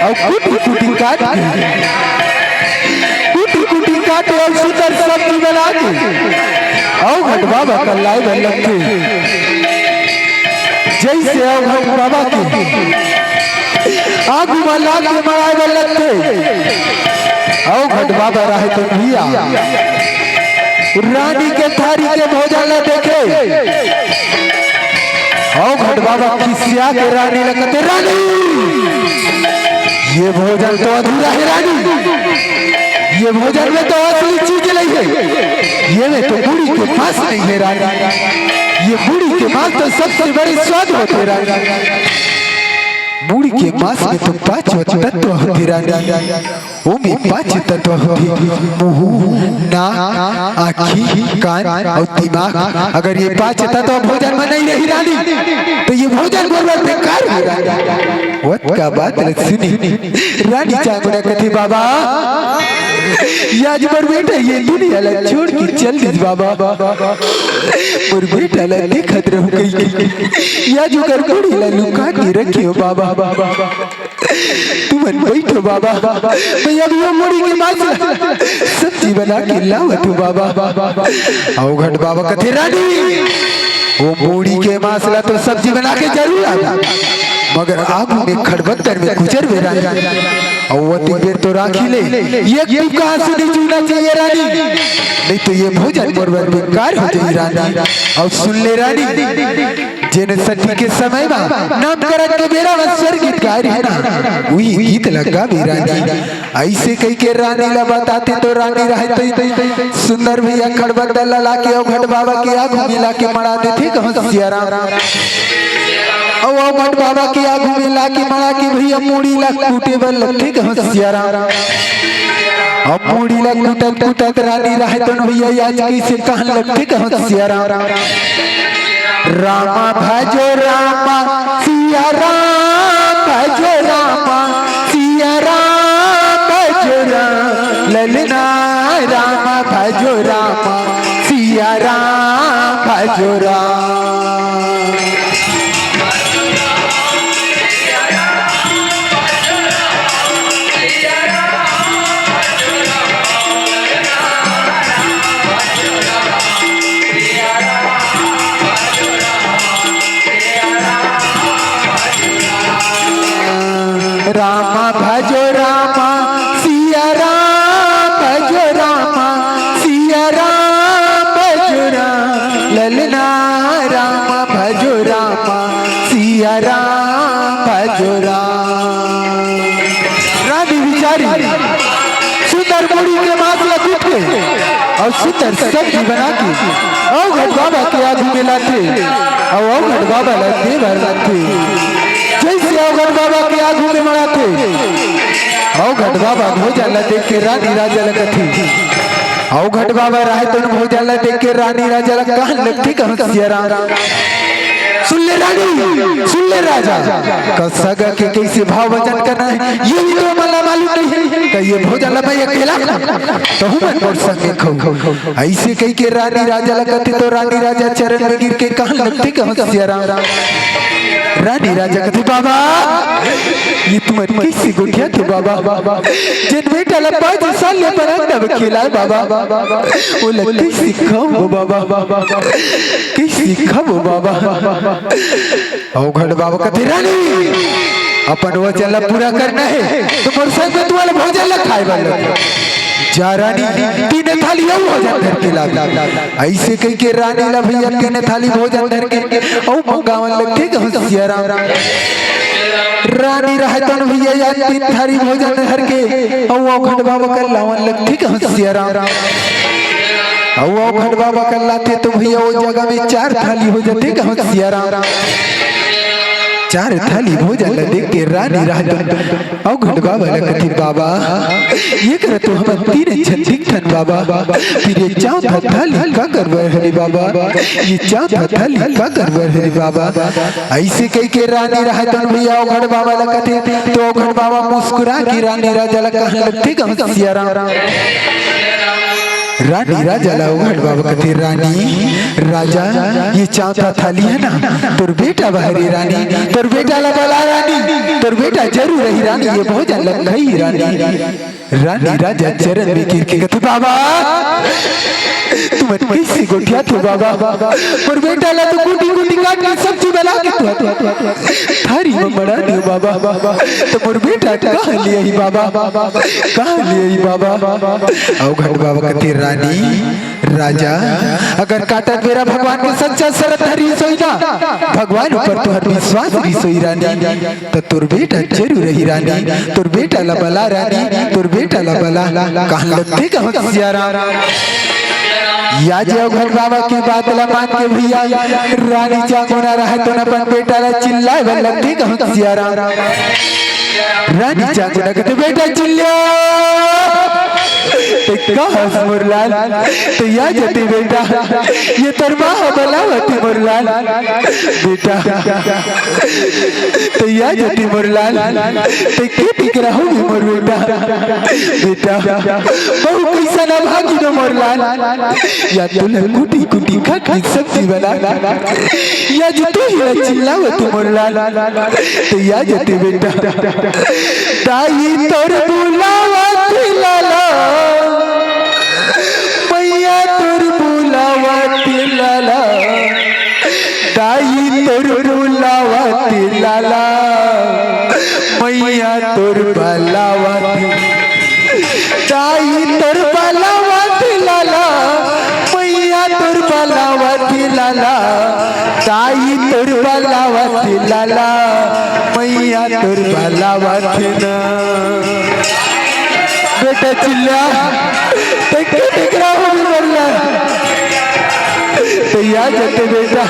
अउ कुटी कुटी काट के, कुटी कुटी काटे अउ सुंदर सब्जी बना के, अउ घट बाबा कर लाए बर लगथे। जइसे अउ घट बाबा के आगू म ला के मड़ाए बर लगथे। अउ घट बाबा रहतन भैया, रानी के थारी के भोजन ला देखे। अउ घट बाबा खिसिया के रानी ला कथे, "रानी, ये भोजन तो अधूरा हे रानी, ये भोजन में तो असली चीज नहीं है, ये में तो मुड़ी के मांस नहीं है रानी, ये मुड़ी के मांस तो सबसे बड़े स्वाद होथे रानी, मुड़ी के मांस में तो पांचवा तत्व होथे रानी।" ओमे पांच तत्व होथे, मुंह, नाक, आंखी, कान अउ दिमाग। अगर ये पांच तत्व भोजन में नहीं रही रानी, तो ये भोजन बरोबर बेकार हो रानी। ओतका बात ल सुनी रानी चांगुड़ा कथे, "बाबा, ये आज मोर बेटा ये दुनिया ला छोड़ के चल दिस बाबा, मोर बेटा ला देखत रहूं कहिके, ये आज ओकर मुड़ी ला लुका के रखे हो बाबा।" तुमन बइठो बाबा, मैं अभी वो मुड़ी के मांस ला सब्जी बना के लावत हूँ बाबा। अउ घट बाबा कथे, "रानी, वो मुड़ी के मांस ला तो सब्जी बना के जरूर लाबे, मगर आगू में खड़बत्तर में गुजरबे रानी, अउ वो तीन बेर तो राखी ले, एक टीप कहाँ से नहीं चूना चाहिए रानी, नहीं तो ये भोजन मोर बर बेकार हो जाही रानी।" अउ सुन ले रानी, जेन सती के समय म नामकरण के बेरा म स्वर गीत गाए रहे ना, उही गीत ल गाबे रानी। अइसे कहिके रानी ल बताथे तो रानी रहते सुंदर भैया खड़बत्तर ल लाके अउ घट बाबा के आगू में लाके मड़ा देथे, कहूं सियाराम। अउ अउ घट बाबा के आगू में लाके मड़ा के भैया मुड़ी ल कूटे बर लगथे, कहूं सियाराम। अउ मुड़ी ल कूटत कूटत रानी रहते भैया आज कइसे कहन लगथे, कहूं सियाराम। रामा भजो रामा, सिया राम भजो रामा, सिया राम भजो राम, ललना रामा भजो रामा, सिया राम भजो राम। रामा भजो रामा, सिया राम भजो रामा, सिया राम भजो राम, ललना रामा भजो रामा, सिया राम भजो राम। रानी बिचारी सुंदर मुड़ी के मांस ला कूट के अउ सुंदर सब्जी बना के अउ घट बाबा के आगू में लाथे अउ अउ घट बाबा ला दे बर लाथे। जइसे अउ घट बाबा के आगू में मड़ाथे अउ घट बाबा भोजन ला देख के रानी राजा ला कथे, अउ घट बाबा रहते भोजन ला देख के रानी राजा ला कहन लगथे, कहूं सियाराम। सुन ले रानी, सुन ले राजा, का सगा के कइसे भाव वजन करना हे, ये भी तो हमला मालूम नहीं हे। का ये भोजन ला मैं अकेला खाहूं, तहूं मन मोर संग में खाहू। अइसे कहिके रानी राजा ला कथे तो रानी राजा चरण में गिर के कहन लगथे, कहूं सियाराम। रानी राजा कथे, "बाबा, ये तुमन कइसे गोठियाथो बाबा? जेन बेटा ला पांच साल ले बरामदा में खेलाय बाबा, ओला कइसे खाहूं बाबा? कइसे खाहूं बाबा?" अउ घट बाबा कथे, "रानी, अपन वचन ला पूरा करना हे, त मोर संग में तुमन ला भोजन ला खाए बर लगही। जा रानी, तीन थाली अउ भोजन धर के लाबे।" अइसे कहिके रानी ला भैया तीन थाली भोजन धर के अउ मंगावन लगथे, कहूं सियाराम। रानी तन भैया यार तीन थारी भोजन धर के अउ अवघड़ बाबा कर लावन लगथे कहूँ सियाराम। अउ अवघड़ बाबा कर लाथे तो भैया वो जगह में चार थाली हो जाथे कहूँ सियाराम। चार थाली भोजन ला देख के रानी राहत अवघड़ बाबा ला कथे, "बाबा, ये कर तो हमन तीन झन दिखथन बाबा, फिर ये चौथा थाली का करबर हरे बाबा, ये चौथा थाली का करबर हरे बाबा?" अइसे कहिके रानी राहत भैया अवघड़ बाबा ला कथे, तो अवघड़ बाबा मुस्कुरा के रानी राजा ला कहन लगथे कहूँ सियाराम। रानी राजा ला अवघड़ बाबा कथे, "रानी राजा, ये चौथा थाली है ना, तोर बेटा बहरे रानी, तोर बेटा ला बला रानी, तोर बेटा जरूर रही रानी, ये भोजन ला खई रानी।" रानी राजा चरण में गिर के कथे, "बाबा, तुमन कइसे गोठियाथो बाबा? मोर बेटा ला तो कुटी कुटी काट के सब्जी बना के तू थारी में बना दियो बाबा, तो मोर बेटा कहाँ ले आही बाबा, कहाँ ले आही बाबा?" अवघड़ बाबा कथे, "रानी राजा, अगर काटत बेरा भगवान के सच्चा सरत हरी सोई ना, भगवान ऊपर तुहर विश्वास रही सोई रानी, त तोर बेटा जरूर रही रानी, तोर बेटा ला बला रानी, तोर बेटा ला बला।" कहन लगथे कहूँ सियाराम। या जे अवघड़ बाबा के बात ला मान के भैया रानी चांगुना रहे तो अपन बेटा ला चिल्लाए बर लगथे कहूँ सियाराम। रानी चांगुना कथे, "बेटा चिल्ला।" ते कहा मोर लाल, ते या जते बेटा, ये तोर माँ ह बलावती मोर लाल। बेटा, ते या जते मोर लाल, ते के पिकरा होगी मोर बेटा। बेटा, बहू कैसा ना भागी दो मोर लाल। या तुला कुटी कुटी खा के सब्जी बना, या जे तू ही चिल्लावत मोर लाल, ते या जते बेटा। दाई तोर बुलावत लाला, मैया तोर बुलावत लाला। दाई तोर बुलावत लाला, मैया तोर बलावत। दाई तोर बलावत लाला, मैया तोर बलावत लाला। दाई तोर बलावत लाला, मैया तोर बलावत ना। बेटा चिल्ला, ते के बिगड़ा हो मरला? ते या जते बेटा,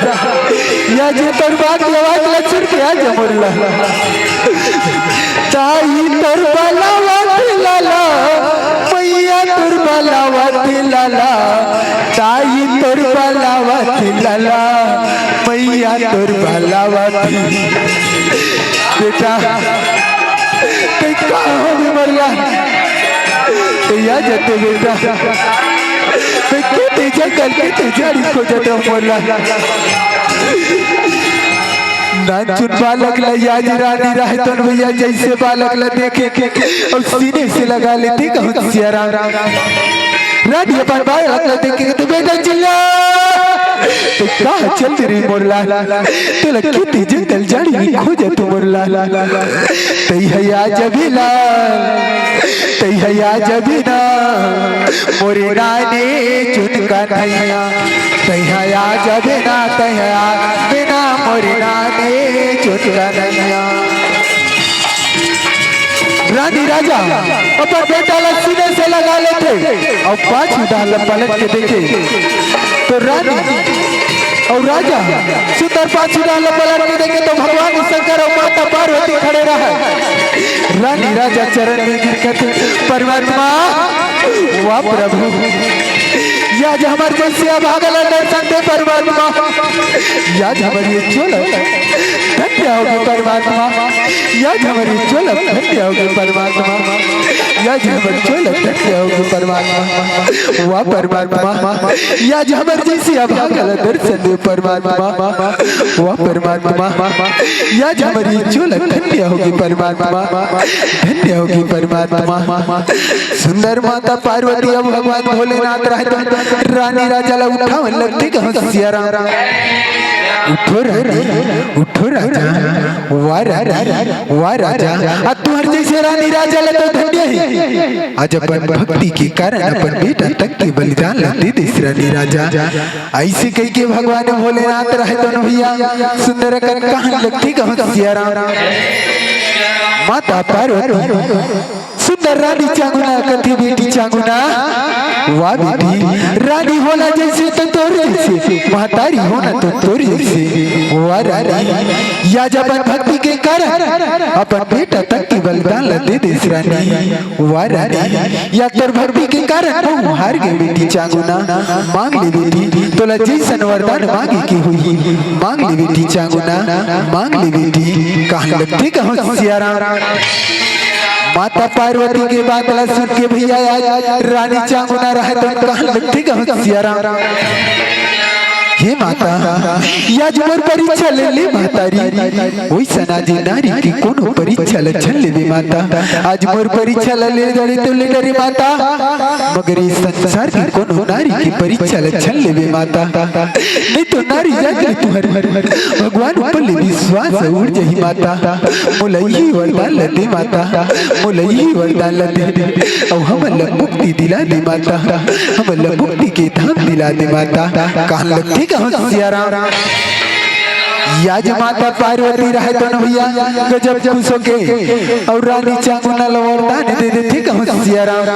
या जे तोर बात के आवाज ला सुन के आ जा मरला। दाई तोर बलावत लाला, मैया तोर बलावत लाला। दाई तोर बलावत लाला, मैया तोर बलावत। बेटा, ते कहाँ हो मरला? ते या जते बेटा, ते के ते जंगल के ते झाड़ी खोजत हो मरला। नानचुन बालक ला याज रानी रहतन भैया जैसे बालक ला देखे अउ सीने से लगा लेथे कहूँ सियाराम। रानी अपन बालक ला देखे तो बेटा चिल्ला, ते कहाँ चल दे रे मोर लाल? तोला कितने जंगल झाड़ी में खोजत मोर लाल। तैं ह आ जबे लाल, तैं ह आ जबे ना, मोरे नानचुन कन्हैया। तैं ह आ जबे ना, तैं ह आ जबे ना, मोरे नानचुन कन्हैया। रानी राजा अपन बेटा ला सीने से लगा लेथे अउ पाछू डाहर ला पलट के देखे तो रानी अउ राजा सुंदर पाछू डाहर ला पलट के देखे तो भगवान शंकर अउ माता पार्वती खड़े रहय। रानी राजा चरण में गिर के, "परमात्मा, वाह प्रभु, या जे हमर जैसे अभागा ला दर्शन दे परमात्मा, या जे हमर ये चोला धन्य होगे परमात्मा, या जे हमर ये चोला धन्य होगे परमात्मा, या जे हमर चोला धन्य होगे परमात्मा, वाह परमात्मा, या जे हमर जैसे अभागा ला दर्शन दे परमात्मा, वाह परमात्मा, या जे हमर ये चोला धन्य होगे परमात्मा, धन्य होगे परमात्मा।" सुंदर माता पार्वती अउ भगवान भोलेनाथ रहत रानी राजा ला उठावन लगथे कहूँ सियाराम। उठो रानी, उठो राजा, वाह रानी, वाह राजा। आ तुहर जैसे रानी राजा ला तो धन्य हे। आज अपन भक्ति के कारण अपन बेटा तक के बलिदान ला दे देस रानी राजा। अइसे कहिके भगवान भोलेनाथ रहतन भैया सुंदर अकन कहन लगथे कहूँ सियाराम। माता पार्वती सुंदर रानी चांगुना कथे, बेटी चांगुना, वाह बेटी, रानी होना जैसे तो तोर जैसे, महतारी होना तो तोर जैसे, वाह रानी। या जब अपन भक्ति के कारण अपन बेटा तक के बलिदान ला दे देस रानी, वाह रानी, या तोर भक्ति के कारण महूं हार गे बेटी चांगुना। मांग ले बेटी, तोला जैसन वरदान मांगे के होही, मांग ले बेटी चांगुना, मांग ले बेटी। कहां लगथे कहूं सियाराम। माता पार्वती के बात ला सुन के भैया आज रानी चांगुना रहत कहां लगथे कहूं सियाराम। हे माता, आज मोर परीक्षा ले ले महतारी। ओइसन आज नारी के कोनो परीक्षा ल झन लेबे माता। आज मोर परीक्षा ल ले डरे तो ले डरे माता, मगर ये संसार के कोनो नारी के परीक्षा ल झन लेबे माता। नहीं तो नारी जात ले तुंहर भगवान ऊपर ले विश्वास उड़ जाही माता। मोला इही वरदान ल दे माता, मोला इही वरदान ल दे, अउ हमन ल मुक्ति दिला दे माता, हमन ल मुक्ति के धाम दिला दे माता। कहां लगथे कहूं सियाराम। या जे माता पार्वती रहय तो न भैया गजब खुश होके अउ रानी चांगुना ल वरदान दे देथे कहूं सियाराम।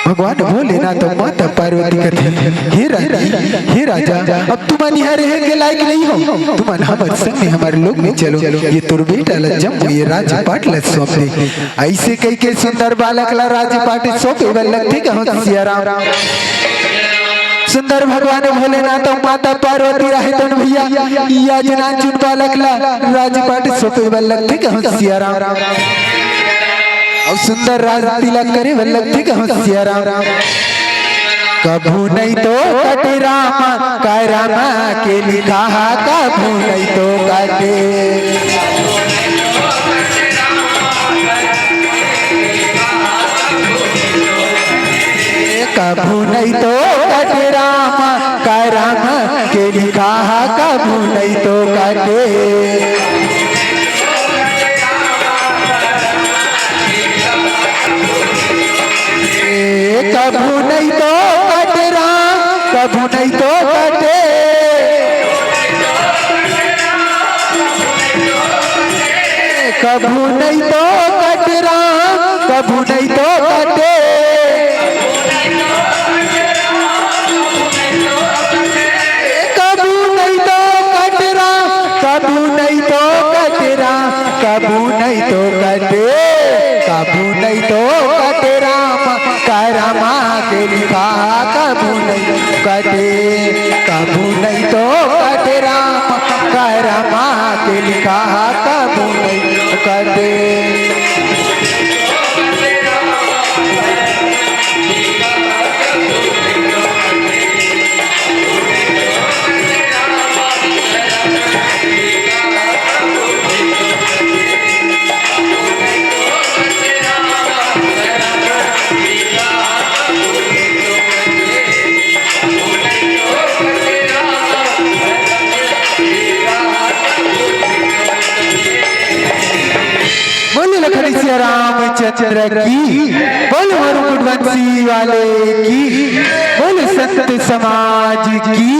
भगवान भोलेनाथ अउ माता पार्वती कथे, हे रानी, हे राजा, अब तुमन इहां रहे के लायक नहीं हो, तुमन हमर संग में हमर लोक में चलो, ये तोर बेटा ल जम्मो ये राजपाट ल सौंप दे। अइसे कहिके सुंदर बालक ला राजपाट सौंपे बर लगथे कहूं सियाराम। सुंदर भगवान भोलेनाथ अउ माता पार्वती रहय तो न भैया, या जे नानचुन बालक ला राजपाट सौंपे बर लगथे कहूं सियाराम। अउ सुंदर राज तिलक करे बर लगथे कहूं सियाराम। कभू नहीं तो कटे राम, करम के लिखाहा, कभू नहीं तो कटे। कभू नहीं तो कटे राम, करम के लिखाहा, कभू नहीं तो कटे। ए, कभू नहीं तो कटे राम, कभू नहीं तो कटे। कभू नहीं तो कटे राम, कभू नहीं तो कटे। कभू नहीं तो कटे राम, कभू नहीं तो कटे राम, कभू नहीं तो कटे, कभू नहीं तो कटे राम, करमा के लिखाहा कभू नहीं कटे, कभू नहीं तो कटे राम, करमा के लिखाहा कभू नहीं कटे। बोलो लखन सिया रामचंद्र की, बोलो वरुण कुटवंशी वाले की, बोलो संत समाज की।